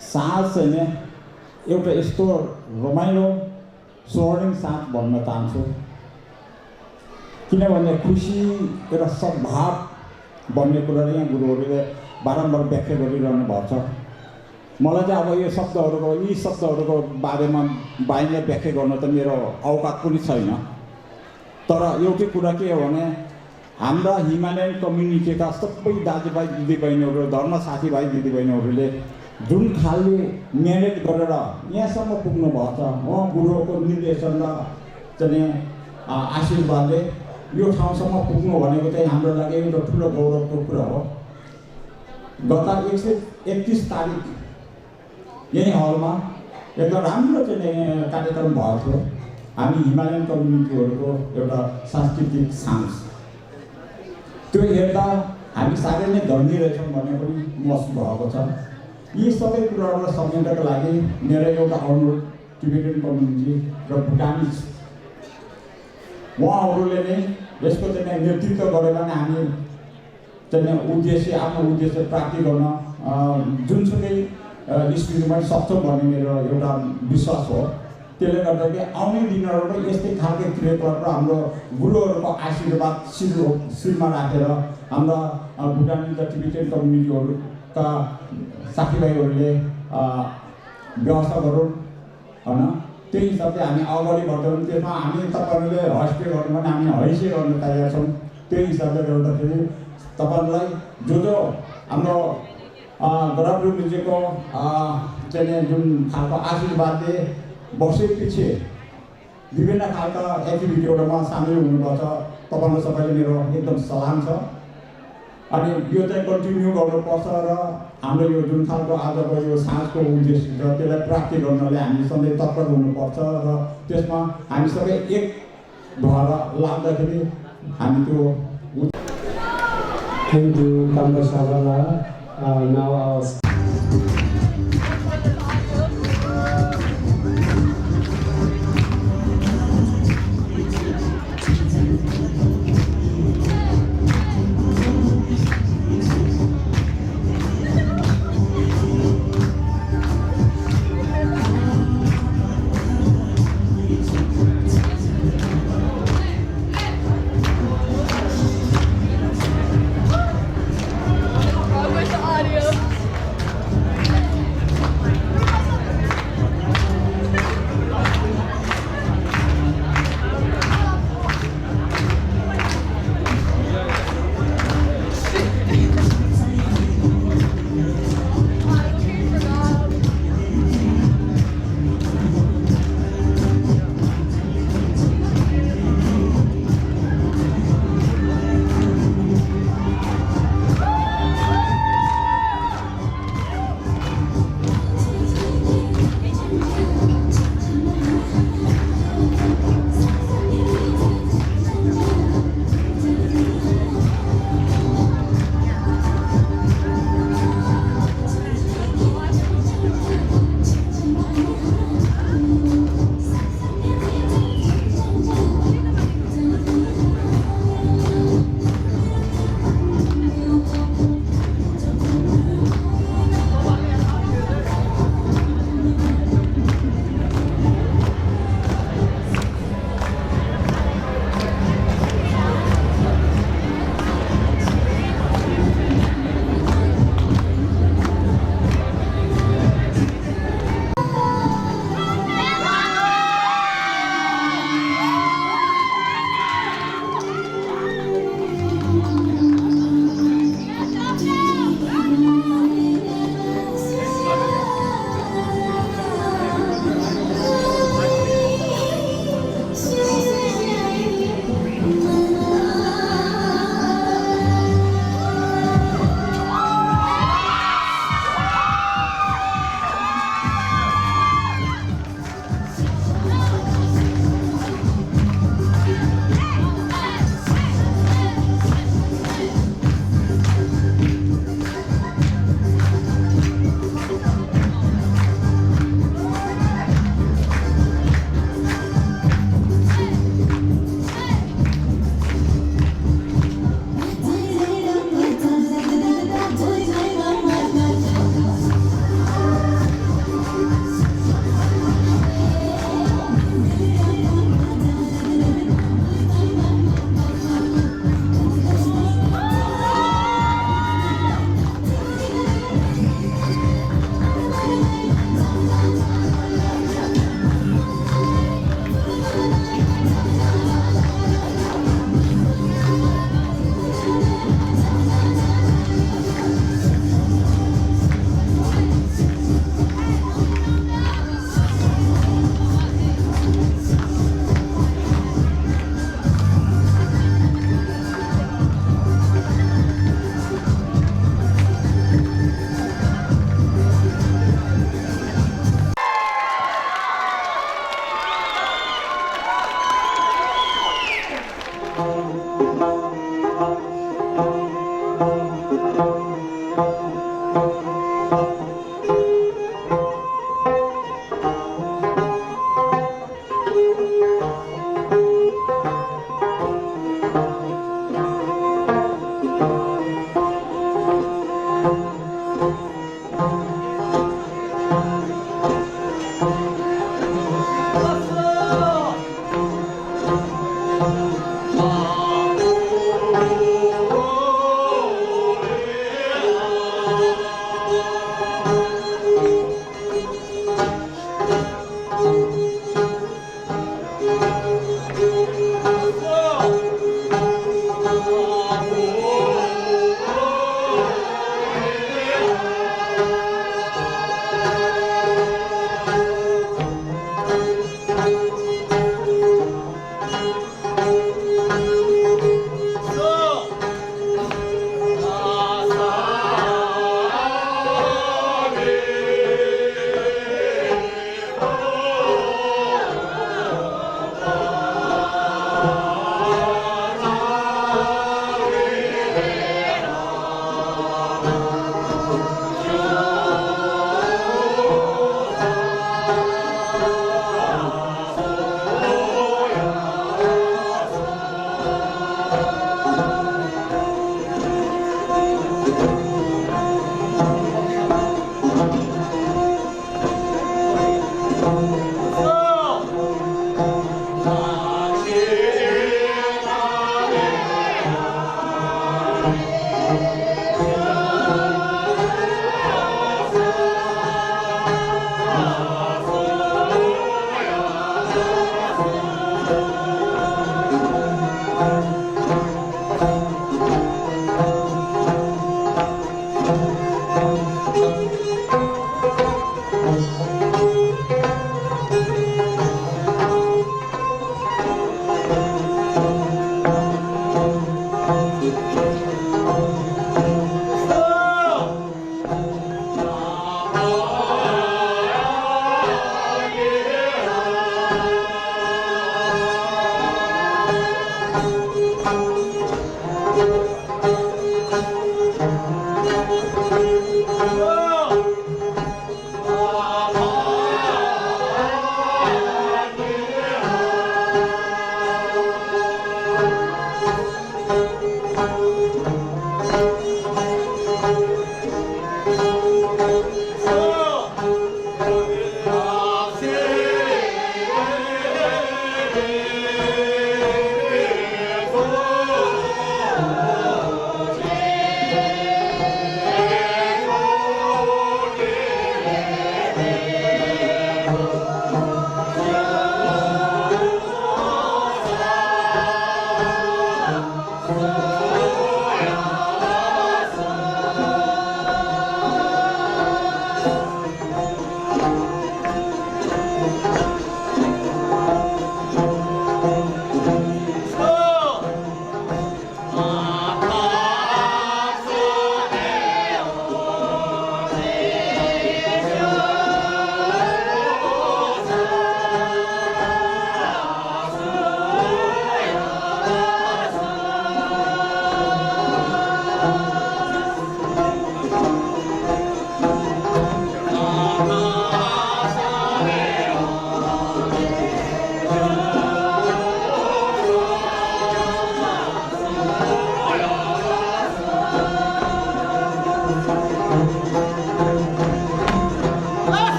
साँझ चाहिँ नि एउटा यस्तो रमाइलो स्वर्णिम साँझ भन्न चाहन्छु। किनभने खुसी र सद्भाव भन्ने कुराहरू यहाँ गुरुहरूले बारम्बार व्याख्या गरिरहनु भएको छ। मलाई चाहिँ अब यो शब्दहरूको, यी शब्दहरूको बारेमा बाहिर व्याख्या गर्न त मेरो औकात पनि छैन। तर एउटै कुरा के हो भने, हाम्रा हिमालयन कम्युनिटीका सबै दाजुभाइ दिदीबहिनीहरू, धर्म साथीभाइ दिदीबहिनीहरूले जुन खालले मेहनत गरेर यहाँसम्म पुग्नुभएको छ, उहाँ गुरुको निर्देशन र चाहिँ, अ, आशीर्वादले यो ठाउँसम्म पुग्नु भनेको चाहिँ हाम्रो लागि एउटा ठुलो गौरवको कुरा हो। गत एक सय एकतिस तारिक यही हलमा एकदम राम्रो चाहिँ नि कार्यक्रम भएको थियो। हामी हिमालयन कम्युनिटीहरूको एउटा सांस्कृतिक साँझ। त्यो हेर्दा हामी साह्रै नै धनी रहेछौँ भन्ने पनि महसुस भएको छ। यी सबै कुराहरूलाई सम्झिनको लागि मेरो एउटा अनुरोध, टिबेटन कम्युनिटी र भुटानिज उहाँहरूले नै यसको चाहिँ नि नेतृत्व गरेर नै हामी चाहिँ नि उद्देश्य, आफ्नो उद्देश्य प्राप्ति गर्न, अ, जुनसुकै, अ, स्थितिमा पनि सक्छौँ भन्ने मेरो एउटा विश्वास हो। त्यसले गर्दाखेरि आउने दिनहरूमा यस्तै खालको क्रियाकलाप र हाम्रो गुरुहरूको आशीर्वाद शिर, शिरमा राखेर हाम्रा, अ, भुटान र टिबेटन कम्युनिटीहरूका साथीभाइहरूले, अ, व्यवस्था गरौँ। होइन, त्यही हिसाबले हामी अगाडि बढ्छौँ। त्यसमा हामी तपाईँहरूले हस्पे गर्नु भने हामी हैसे गर्न तयार छौँ। त्यही हिसाबले गर्दाखेरि तपाईँहरूलाई जो जो हाम्रो, अ, गडकरी गुरुजीको, अ, चाहिँ नि जुन खालको आशीर्वादले वर्षै पछि विभिन्न खालका एक्टिभिटीहरूमा सामेल हुनुभएको छ, तपाईँहरू सबैलाई मेरो एकदम सलाम छ। अनि यो चाहिँ कन्टिन्यू गर्नुपर्छ र हाम्रो यो जुन खालको आजको यो साँझको उद्देश्य छ, त्यसलाई प्राप्ति गर्नले हामी सधैँ तत्पर हुनुपर्छ र त्यसमा हामी सबै एक भएर लाग्दाखेरि हामी त्यो उद्- Thank you, Tamba Shabala. Uh, now our Where's the audio?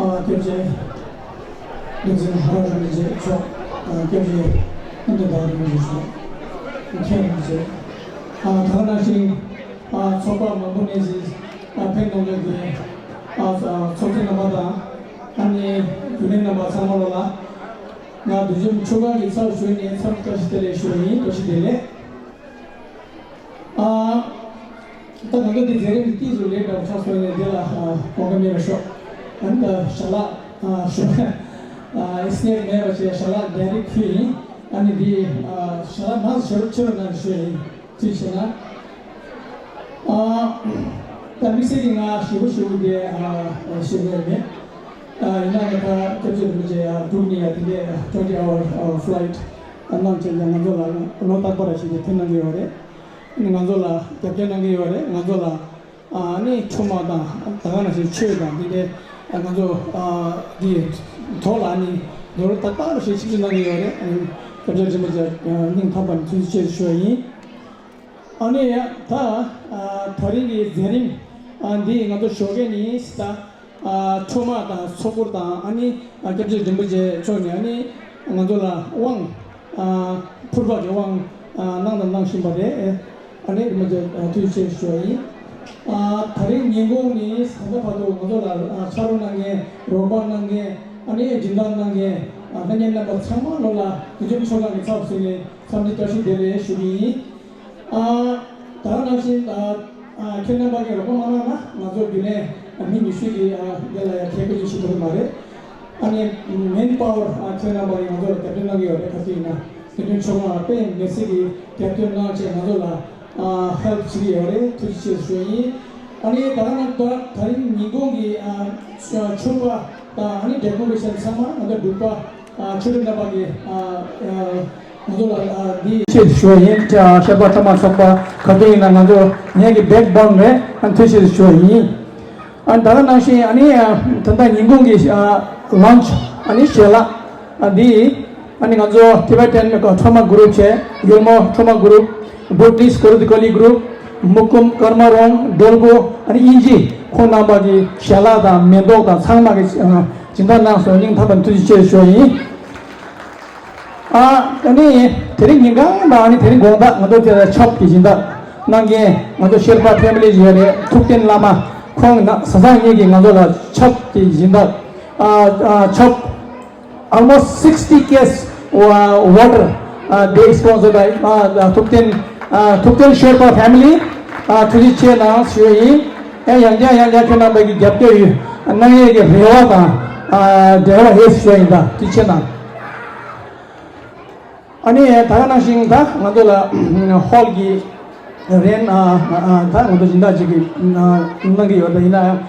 ཨ། སྐྱབས་རྗེ་བདེ་ཆེན་ཧ་ར་རིན་པོ་ཆེ་མཆོག་ཨ། སྐྱབས་རྗེ་ཨ་འདི་ཟླ་བ་རིན་པོ་ཆེ་མཆོག་མཁན་རིན་པོ་ཆེ། ཨ། ད་ག་ནང་བཞིན་ཨ། ཚོགས་པ་མང་པོ་ནས་ཅིག་ཨ། ཕེབས་གནང་མཁན་གྱི་ཨ། ཚོགས་གཙོ་རྣམ་པ་དང་ཨ་ནི་རྒྱུན་ལས་རྣམ་པ་ཚང་མ་ལོ་ལ། ང་བདུད་འཇོམས་ཆོ་ག་གི་ཚབ་ཞུས་ནས་འཚམས་བཀྲ་ཤིས་བདེ་ལེགས་ཞུ་བ་ཡིན། བཀྲ་ཤིས་བདེ་ལེགས། ཨ། ད་ང་ཚོ་འདི་མཛད་རིམ་འདི་ཏིས་རུ་ལེགས་འདྲ་བོ་ཆགས་སོང་ནས་འདི་ལ་ཨ། དགོངས་ཀ་མེད་པ་ཤོག་ཨ་ནི་ད་ཞལ་ལག་ཨ། ཞུ་ཨ། སྣེ་མེད་པ་བྱས་ཞལ་ལག་ཌའི་རེག་ཕུལ་ཡིན། ཨ་ནི་འདི་ཨ། ཞལ་ལག་མང་ཙམ་ཕྱི་རུ་ཕྱི་རུ་གནང་ཞུ་ཡིན། ཅིག་བྱས་ན། ཨ། ད་དམིགས་བསལ་གྱི་ང་ཞེ་པོ་ཞེ་པོ་དེ་ཨ། ཞེ་པོ་ཡང་མེད། ཨ། ཡིན་ན་ང་ད་སྐྱབས་རྗེ་རིན་པོ་ཆེ་ཡ་འབྲུག་ནས་ཡ་དེ་འདྲའི་ཨ། ཊུ་ཝེན་ཊི་ཨ་ཝར་ཨ། ཕ་ལའི་ཊི་ཨ། གནང་བྱས་ཀྱང་ང་ཚོ་ལ་ལོ་རྟག་པར་ཞིག་ནས་ཕེབས་གནང་གི་ཡོད་རེད། ང་ཚོ་ལ་རྒྱབ་སྐྱོར་གནང་གི་ཡོད་རེད། ང་ཚོ་ལ་ཨ་ནི་ཁྲོམ་དང་ད་ག་ནང་བཞིན་ཆོས་དང་འདི་འདྲའི་ང་ཚོ་ཨ་འདི་ཐོག་ལ་ཨ་ནི་ལོ་རྟག་པར་ཞིག་ཆིབས་བསྒྱུར་གནང་གི་ཡོད་རེད། ཨ་ནི་སྐྱབས་རྗེ་རིན་པོ་ཆེ་སྙིང་ཐག་པ་ནས་ཐུགས་རྗེ་ཆེ་ཞུ་བ་ཡིན། ཨ་ནི་ཡ་ད་ཨ་ད་རིང་གི་མཛད་རིམ་ཨ་འདི་ང་ཚོ་ཞོགས་ཀས་ནས་ད་ཨ་ཁྲོམ་དང་ཚོགས་འཁོར་དང་ཨ་ནི་ཨ་སྐྱབས་རྗེ་རིན་པོ་ཆེ་མཆོག་ནས་ཨ་ནི་ང་ཚོ་ལ་དབང་ཨ་ཕུར་པ་གི་དབང་ཨ་གནང་དང་གནང་བཞིན་པ་རེད། ཨ་ནི་རིན་པོ་ཆེ་ཨ་ཐུགས་རྗེ་ཆེ་ཞུ་བ་ཡིན། ཨ་ད་རིང་ཉིན་གུང་ནས་ད་ལྟ་བར་དུ་ང་ཚོ་ལ་ཨ་ཕྱག་རོགས་གནང་མཁན་རོགས་པ་གནང་མཁན་ཨ་ནི་སྦྱིན་བདག་གནང་མཁན་ཨ་ལྷན་རྒྱས་རྣམ་པ་ཚང་མ་ལོ་ལ་བདུད་འཇོམས་ཆོ་ག་གི་ཚབ་ཟིན་ནས་འཚམས་འདྲི་བཀྲ་ཤིས་བདེ་ལེགས་ཞུ་གི་ཡིན། ཨ། ད་ག་ནང་བཞིན་ཨ། ཨ། ཁྱེད་རྣམ་པ་གིས་རོགས་པ་མ་གནང་ན་ང་ཚོ་རྒྱུན་ལས་ཨ། མི་ཉི་ཤུ་གི་ཨ། འདི་ལ་ཡ་ཁེ་ཁོ་ཅིག་ཞིག་ཐུབ་ཀྱི་མ་རེད། ཨ་ནི་མེན་པ་ཝར་ཨ། ཁྱེད་རྣམ་པ་གིས་ང་ཚོ་ལ་རྒྱབ་སྐྱོར་གནང་གི་ཡོད་རེད། ག་ཚོད་ཡིན་ན་དེ་དོན་ཆུང་བ་དཔེ་མི་སྲིད་ཀྱི་རྒྱབ་སྐྱོར་གནང་བྱས་ང་ཚོ་ལ་ཨ། ཧེལཔ་བྱེད་ཀྱི་ཡོད་རེད། ཐུགས་རྗེ་ཆེ་ཞུ་ཡིན། ཨ་ནི་ད་ག་ནང་ད་ད་རིང་ཉིན་གུང་གི་ཨ། ཆོ་ག་དང་ཨ་ནི་ཌེ་ཀོ་རེ་ཤན་ཚང་མ་ང་ཚོ་འབྲུག་པ་ཨ། ཆོས་སྒྲོན་རྣམ་པ་གིས་ཨ། ཨ། ང་ཚོ་ལ་ཨ། འདི་ཆེད་ཞུ་བ་ཡིན། ཨ། བཤད་པ་ཐ་མ་ཚོགས་པ་ག་དུས་ཡིན་ན་ང་ཚོ་ངེད་ཀྱི་བེག་བོན་རེད། ཨ། ཐུགས་རྗེ་ཆེ་ཞུ་བ་ཡིན། ཨ། ད་ག་ནང་བཞིན་ཨ་ནི་ཨ། ད་ལྟ་ཉིན་གུང་གི་ཨ། ལོན་ཆི་ཨ་ནི་ཞལ་ལག་ཨ། འདི་ཨ་ནི་ང་ཚོ་Tibetan Trauma Group བྱས། ཡུལ་མོ་Trauma Group། Bhutanese Koryu Kali Group། Mukum Karma Rong། Dolgo། ཨ་ནི་དབྱིན་ཇི་ཁོང་རྣམ་པ་གི་ཞལ་ལག་དང་མེ་ཏོག་དང་ཚང་མ་གི་ཨ། སྦྱིན་བདག་གནང་སོང་། སྙིང་ཐག་པ་ནས་ཐུགས་རྗེ་ཆེ་ཞུ་བ་ཡིན། ཨ། ཨ་ནི་དེ་རིང་ཉིན་གང་དང་ཨ་ནི་དེ་རིང་དགོང་དག་ང་ཚོ་དེ་ལ་ཆོབ་ཀྱི་སྦྱིན་བདག་ གནང་མཁན་ང་ཚོ་ཤེར་པ་ཕེ་མི་ལི་ཞིག་ཡོད་རེད། ཐུབ་བསྟན་བླ་མ། ཁོང་ན་བཟའ་ཚང་གཉིས་ཀྱིས་ང་ཚོ་ལ་ཆབ་ཀྱི་སྦྱིན་བདག་ཨ་ཨ་ཆབ། Almost sixty case wa- water, uh, they sponsored by, uh, the Thupten, uh, Thupten Sherpa family, uh, ཐུགས་རྗེ་ཆེ་གནང་ཞུ་ཡིན། ཨེ་ཡང་བསྐྱར་ཡང་བསྐྱར་ཁྱོད་རྣམ་པ་གི་རྒྱབ་སྐྱོར་ཡོད་གནང་ཡས་ཀྱི་རེ་བ་དང་། ཨ་འབྲེལ་བ་ཡོད་ཞུ་ཡིན། ད་ཐུགས་རྗེ་ཆེ་གནང་། ཨ་ནི་ད་ག་ནང་བཞིན་ད་ང་ཚོ་ལ་ཧོལ་གྱི་རེན་ཨ་ཨ་ད་ང་ཚོ་སྦྱིན་བདག་ཅིག་གིས་ཨ་གནང་གི་ཡོད། ད་ཡིན་ན་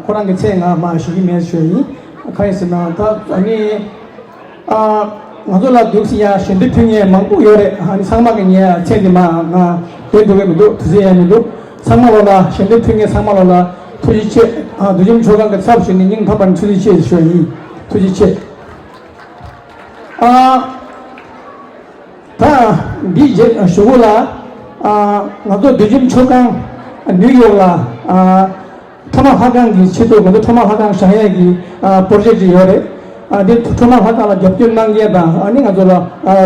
ཁོ་རང་གི་མཚན་ང་མ་ཞུ་གི་མེད་ཞུ་ཡིན། གང་ཡིན་ཟེར་ན་ད་ཨ་ནི་ཨ་ང་ཚོ་ལ་འདུག་སེ་ཡ་ཞལ་འདེབས་ཕུལ་མཁན་མང་པོ་ཡོད་རེད། ཨ་ནི་ཚང་མ་གི་ངས་མཚན་དེ་མ་ང་དེ་འདུག་གི་མི་འདུག་དུས་ཚོད་ཡང་མི་འདུག་ཚང་མ་ལོ་ལ་ཞལ་འདེབས་ཕུལ་མཁན་ཚང་མ་ལོ་ལ་ཐུགས་རྗེ་ཆེ། ཨ་བདུད་འཇོམས་མཆོད་ཁང་གི་ཚབ་ཞུས་ནས་སྙིང་ཐག་པ་ནས་ཐུགས་རྗེ་ཆེ་ཞུ་ཡིན། ཐུགས་རྗེ་ཆེ། ཨ། ད་འདི་རྗེས་ཞུ་གུ་ལ། ཨ། ང་ཚོ་བདུད་འཇོམས་མཆོད་ཁང་ནིའུ་ཡོག་ལ། ཨ། ཁྲོ་མ་ལྷ་ཁང་གི་ཆེད་དུ་ང་ཚོ་ཁྲོ་མ་ལྷ་ཁང་བཞེངས་ཡས་ཀྱི། ཨ། པོ་རོ་ཇེག་ཅིག་ཡོད་རེད། ཨ། འདི་ཁྲོ་མ་ལྷ་ཁང་ལ་རྒྱབ་སྐྱོར་གནང་མཁན་དང་། ཨ་ནི་ང་ཚོ་ལ། ཨ།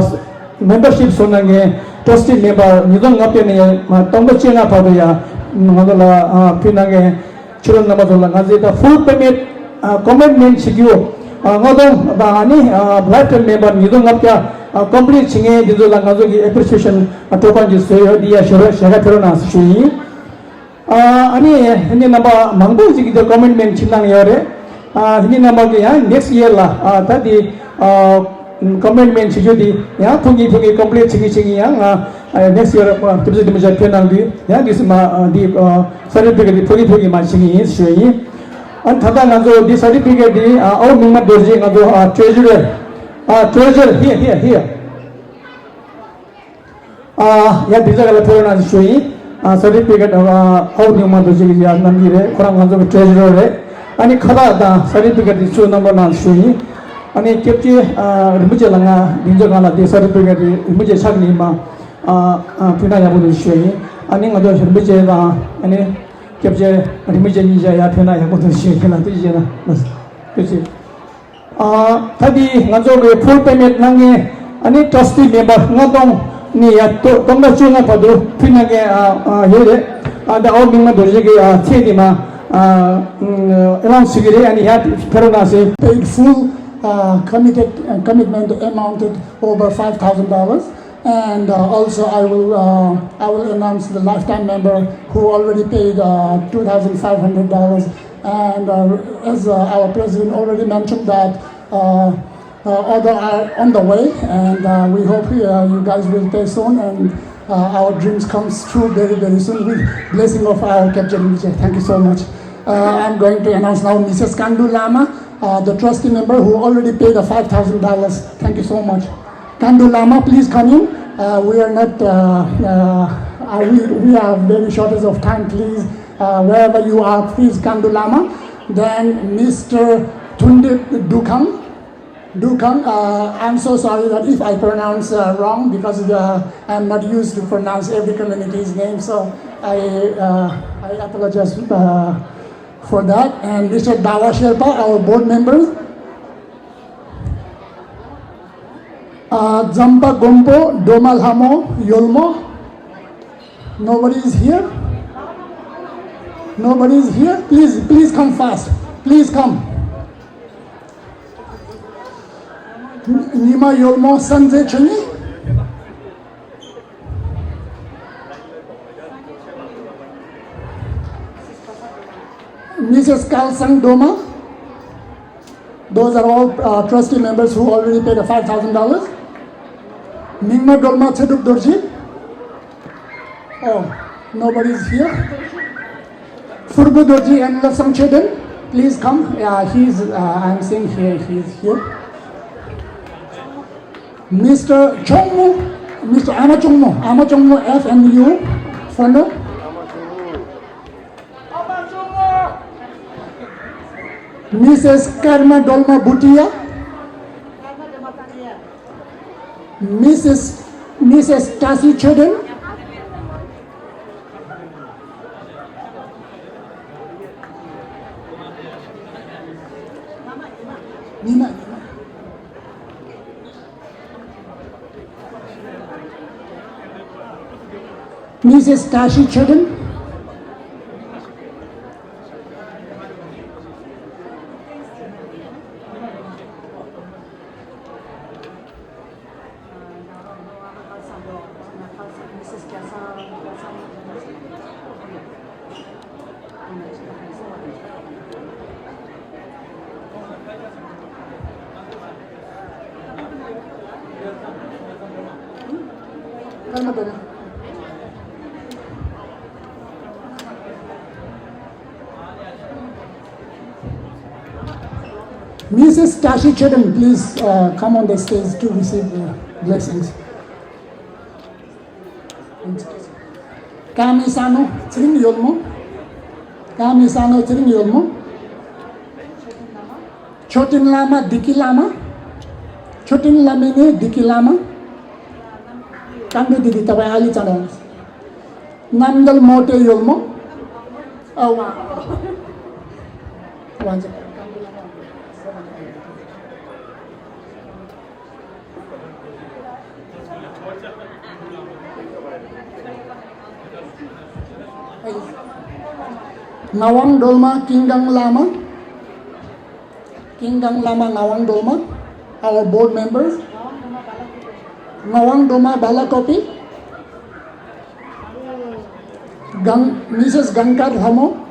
མེམ་བར་ཤིབ་བཟོ་གནང་མཁན་ཊྲ་སི་ཊི་མེམ་བར་ཉིས་སྟོང་ལྔ་བརྒྱ་ནས་སྟོང་དང་བཅོ་ལྔ་བར་དུ་ཡ་ང་ཚོ་ལ། ཨ། ཕུལ་གནང་མཁན། ཕྱི་རོལ་རྣམ་པ་ཚོ་ལ་ང་ཚོས་ད་ཧྥུལ་པེ་མེན་ཊི། ཨ། ཀོ་མི་ཊི་མེན་ཊི་བྱེད་རྒྱུ། ཨ། ལྔ་སྟོང་དང་ཨ་ནི། ཨ། ལའིཕ་ཊའིམ་མེམ་བར་ཉིས་སྟོང་ལྔ་བརྒྱ། ཨ། ཀོམ་པི་ལིཊ་བྱེད་མཁན་འདི་ཚོ་ལ་ང་ཚོ་གི་ཨེ་པི་རི་སི་ཨེ་ཤན་སྤྲོད་ཁང་ཅིག་བཟོས་ཡོད། འདི་ཡ་ཞེ་དྲག་ཞེ་དྲག་ཕེབས་རོགས་གནང་ཟེར་ཞུ་ཡིན། ཨ། ཨ་ནི་ཧི་ནི་རྣམ་པ་མང་པོ་ཅིག་གིས་ཀོ་མི་ཊི་མེན་ཊི་བྱེད་གནང་ཡོད་རེད། ཨ། ཧི་ནི་རྣམ་པ་གིས་ཡང་ནེག་སི་ཊི་ཡར་ལ། ཨ། ད་འདི། ཨ། ཀོ་མི་ཊི་མེན་ཊི་བྱེད་རྒྱུ་དེ་ཡང་ཐུགས་ངེས་ཐུགས་ངེས་ཀོམ་པི་ལིཊ་བྱེད་ཀྱི་བྱེད་ཀྱི་ཡང་ང་ནེག་སི་ཊི་ཡར་ཊི་རི་པི་སི་ཊི་མི་ཆ་ཕེབས་གནང་དུས་ཡང་འདི་སི་མ་འདི་ས་ཊི་ཕི་ཀེཊ་འདི་ཕུལ་གྱི་ཕུལ་གྱི་མ་བྱེད་ཀྱི་ཡིན་ཞུ་ཡིན། ཨ། ད་ལྟ་ང་ཚོ་འདི་ས་ཊི་ཕི་ཀེཊ་འདི། ཨ། ཨའུ་མིག་དམར་རྡོ་རྗེ་ང་ཚོ། ཨ། ཊེ་རེ་ཇུ་རར། ཨ། ཊེ་རེ་ཇུ་རར། ཧི་ཡ་ཧི་ཡ་ཧི་ཡ། ཨ། ཡ་འདི་ཚོ་ག་ལ་ཕེབས་རོགས་གནང་ཞུ་ཡིན། ཨ། ས་ཊི་ཕི་ཀེཊ། ཨ། ཨའུ་མིག་དམར་རྡོ་རྗེ་གིས་ཡ་གནང་གི་རེད། ཁོ་རང་ང་ཚོ་གི་ཊེ་རེ་ཇུ་རར་རེད། ཨ་ནི་ཁ་བཏགས་དང་ས་ཊི་ཕི་ཀེཊ་འདི་ཚུར་གནང་རོགས་གནང་ཞུ་ཡིན། ཨ་ནི་སྐྱབས་རྗེ། ཨ། རིན་པོ་ཆེ་ལ་ང་འདི་ཚོ་གང་ལ་འདི་ས་ཊི་ཕི་ཀེཊ་འདི་རིན་པོ་ཆེ་ཕྱག་ནས་མ། ཨ། ཨ། ཕུལ་ན་ཡག་པོ་འདུག་ཞུ་ཡིན། ཨ་ནི་ང་ཚོ་རིན་པོ་ཆེ་དང་ཨ་ནི་སྐྱབས་རྗེ་རིན་པོ་ཆེ་གཉིས་ཆ་ཡ་ཕུལ་ན་ཡག་པོ་འདུག་ཞུ་ཡིན། ཁྱེད་ལ་ཐུགས་རྗེ་ཆེ་གནང་། ཐུགས་རྗེ་ཆེ། ཨ། ད་འདི་ང་ཚོ་གི་ཕུལ་པེ་མེན་ཊི་གནང་མཁན་ཨ་ནི་ཊྲ་སི་ཊི་མེམ་བར་ལྔ་སྟོང་ནས་ཡ་སྟོང་དང་བཅོ་ལྔ་བར་དུ་ཕུལ་གནང་མཁན། ཨ། ཨ། ཡོད་རེད། ཨ། ད་ཨའུ་མིག་དམར་རྡོ་རྗེ་གིས། ཨ། ཚེ་འདི་མ། ཨ། ཨེ་ནའུན་སི་བྱེད་ཀྱི་རེད། ཨ་ནི་ཡ་ཕེབས་རོགས་གནང་ཟེར། Paid full, uh, committed, uh, commitment amounted over five thousand dollars. And, uh, also I will, uh, I will announce the lifetime member who already paid, uh, two thousand five hundred dollars. And, uh, as, uh, our president already mentioned that, uh, uh, other are on the way, and, uh, we hope, uh, you guys will pay soon, and, uh, our dreams comes true very, very soon with blessing of our Captain Vijay. Thank you so much. Uh, I'm going to announce now Missus Kandu Lama, uh, the trustee member who already paid the five thousand dollars. Thank you so much. Kandu Lama, please come in. Uh, we are not, uh, uh, uh, we, we are very shortage of time. Please, uh, wherever you are, please, Kandu Lama. Then Mister Thundip Dukhang. Dukhang, uh, I'm so sorry that if I pronounce, uh, wrong, because, uh, I'm not used to pronounce every community's name, so I, uh, I apologize, uh, for that. And Mister Dawa Sherpa, our board member. Uh, Zampa Gompo, Doma Lhamo, Yolmo. Nobody is here? Nobody is here? Please, please come fast. Please come. Nima Yolmo Sanze Chani. Missus Kalsang Doma. Those are all, uh, trustee members who already paid the five thousand dollars. Mingma Dolma Cheduk Dorji. Oh, nobody is here. Furbu Dorji and Lasang Chedin, please come. Yeah, he's, uh, I'm seeing here, he's here. Mister Chongmu, Mister Ama Chongmu, Ama Chongmu F M U, founder. Missus Karma Dolma Bhutia. Missus, Missus Tasi Choden. Nina, Nina. Missus Tashi Chodin. Missus Tashi Chodin, please, uh, come on the stage to receive the blessings. Kami Sano, Tring Yolmo. Kami Sano, Tring Yolmo. Chotin Lama, Diki Lama. Chotin Lama ne Diki Lama. Kandu Diki Tabai Ali Channel. Namdal Mote Yolmo. Oh, wow. Ngawang Dolma, Kinggang Lama. Kinggang Lama, Ngawang Dolma, our board members. Ngawang Dolma Balakopi. Gang, Missus Gangkat Hamo.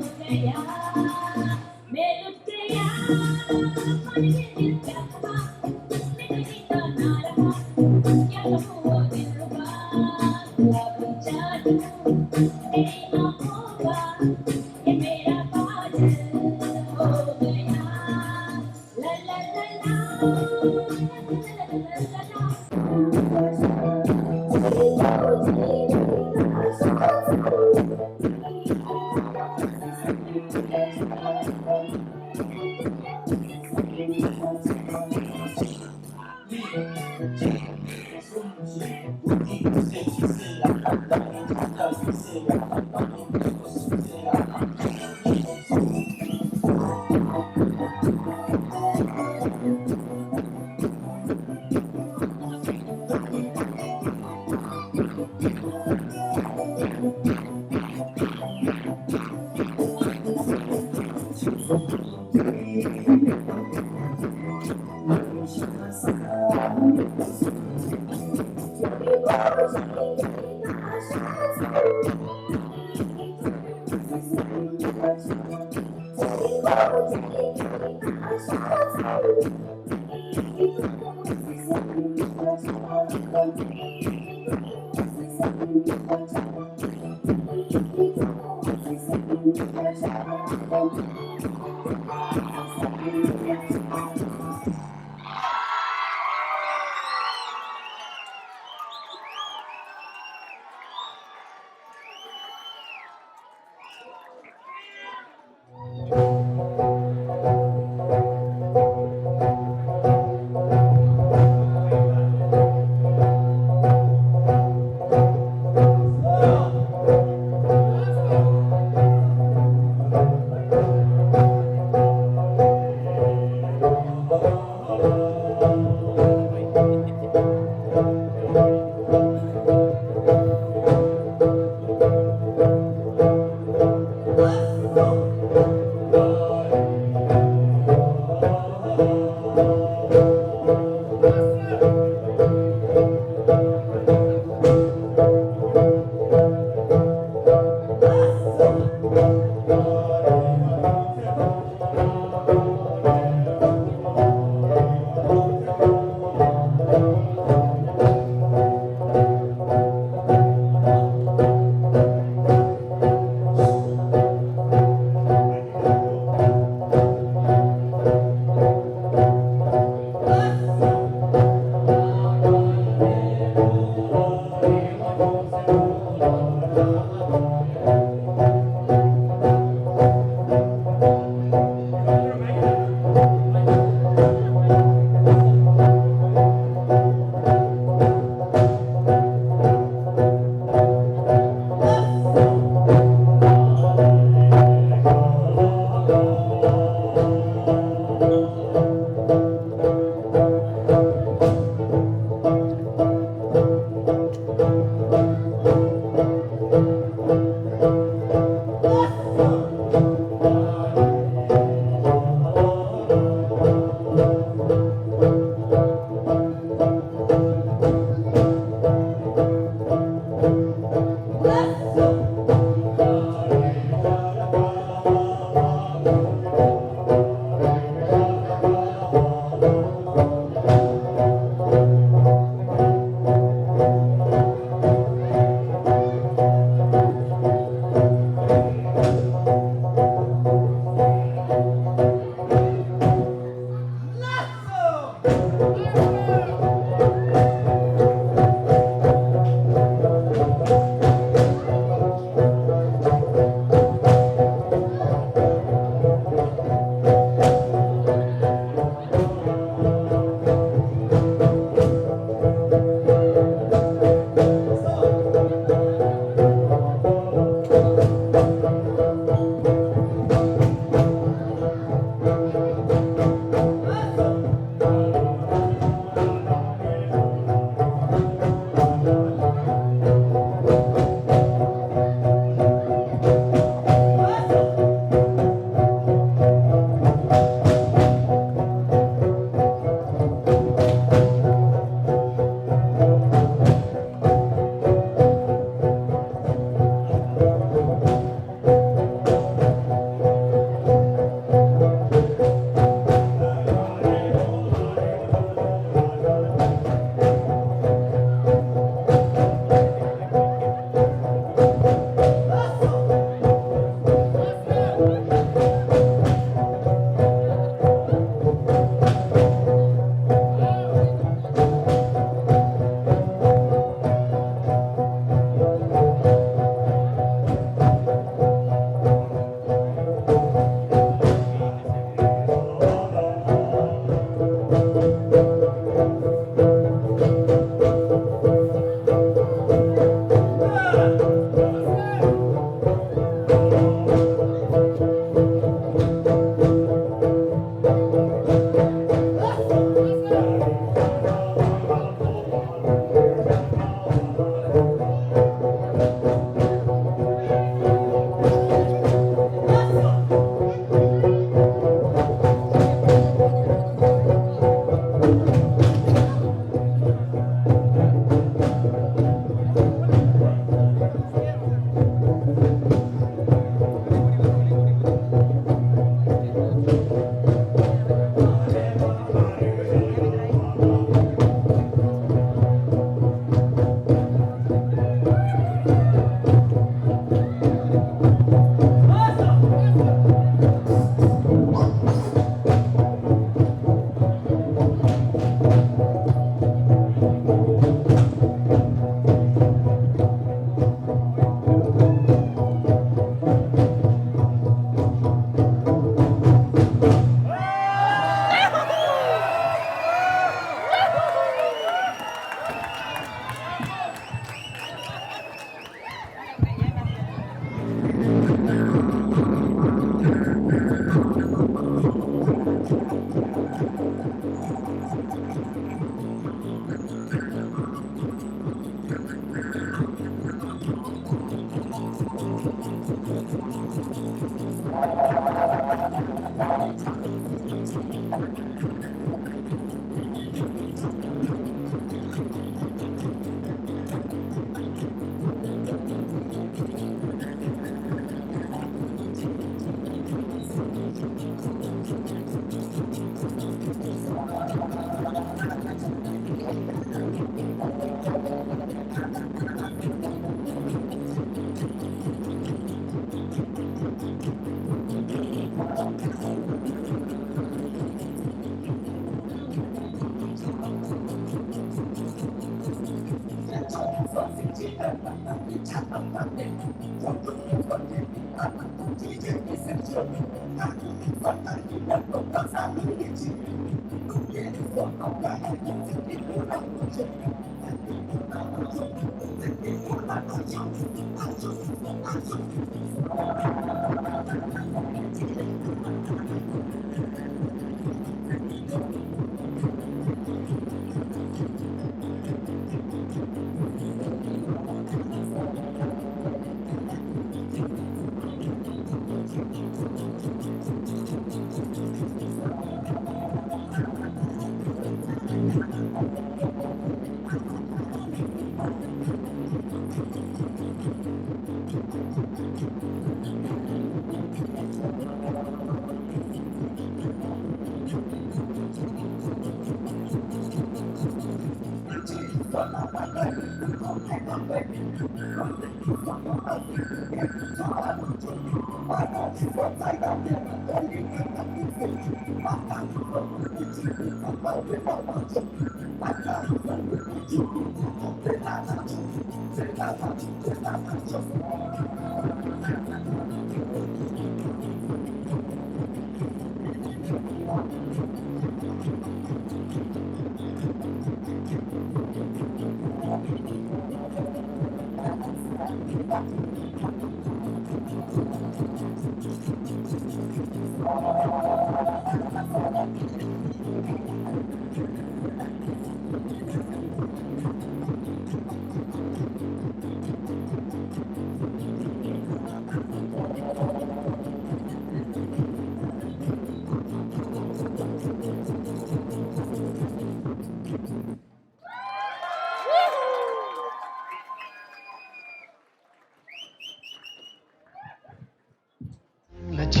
ལ་ཆེ་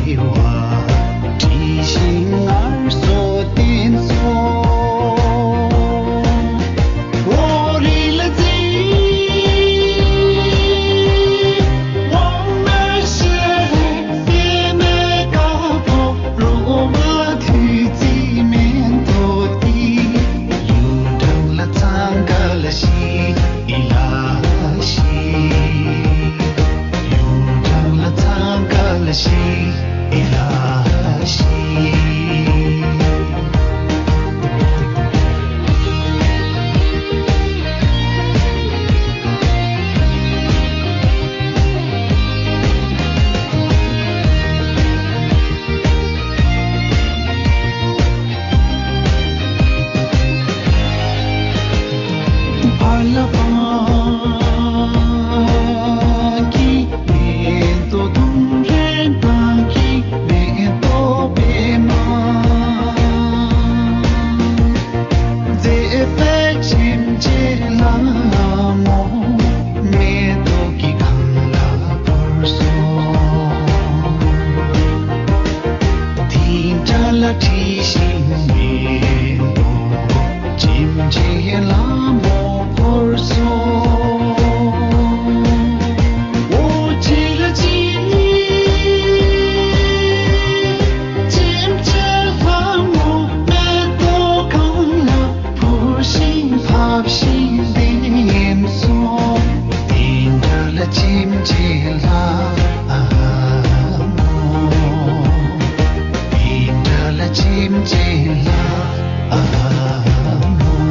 བ་བྲིས་ཤིང་ངར་སོ་བསྟན་སོ། འོ་རི་ལ་རྩེ་དབང་མ་ཤར་པདྨ་དཀར་པོ་རོ་མ་ཐུགས་རྩིས་མེད་མདོ་སྡེ། ཡུམ་དྲང་ལ་ཚང་ཀ་ལ་ཤི་ཨི་ལ་ཤི། ཡུམ་དྲང་ལ་ཚང་ཀ་ལ་ཤི་ཨི་ལ་ཤི། མཛེས་པའི་བྱིན་གྱིས་ལྷ་མོ་མེ་ཏོག་གི་གང་ལ་བོར་སོང་། དེ་འདྲ་ལ་བྲིས་ཤིང་མེ་ཏོག་བྱིན་གྱིས་ལྷ་མོ་བོར་སོང་། འོ་ཅི་ལ་ཅི་ནི། བྱིན་གྱིས་ལྷ་མོ་མེ་ཏོག་གང་ལ་བོར་ཞིང་ཕབ་ཞིང་ལྡེམ་སོང་། དེ་འདྲ་ལ་བྱིན་གྱིས་ལྷ་མོ། དེ་འདྲ་ལ་བྱིན་གྱིས་ལྷ་མོ།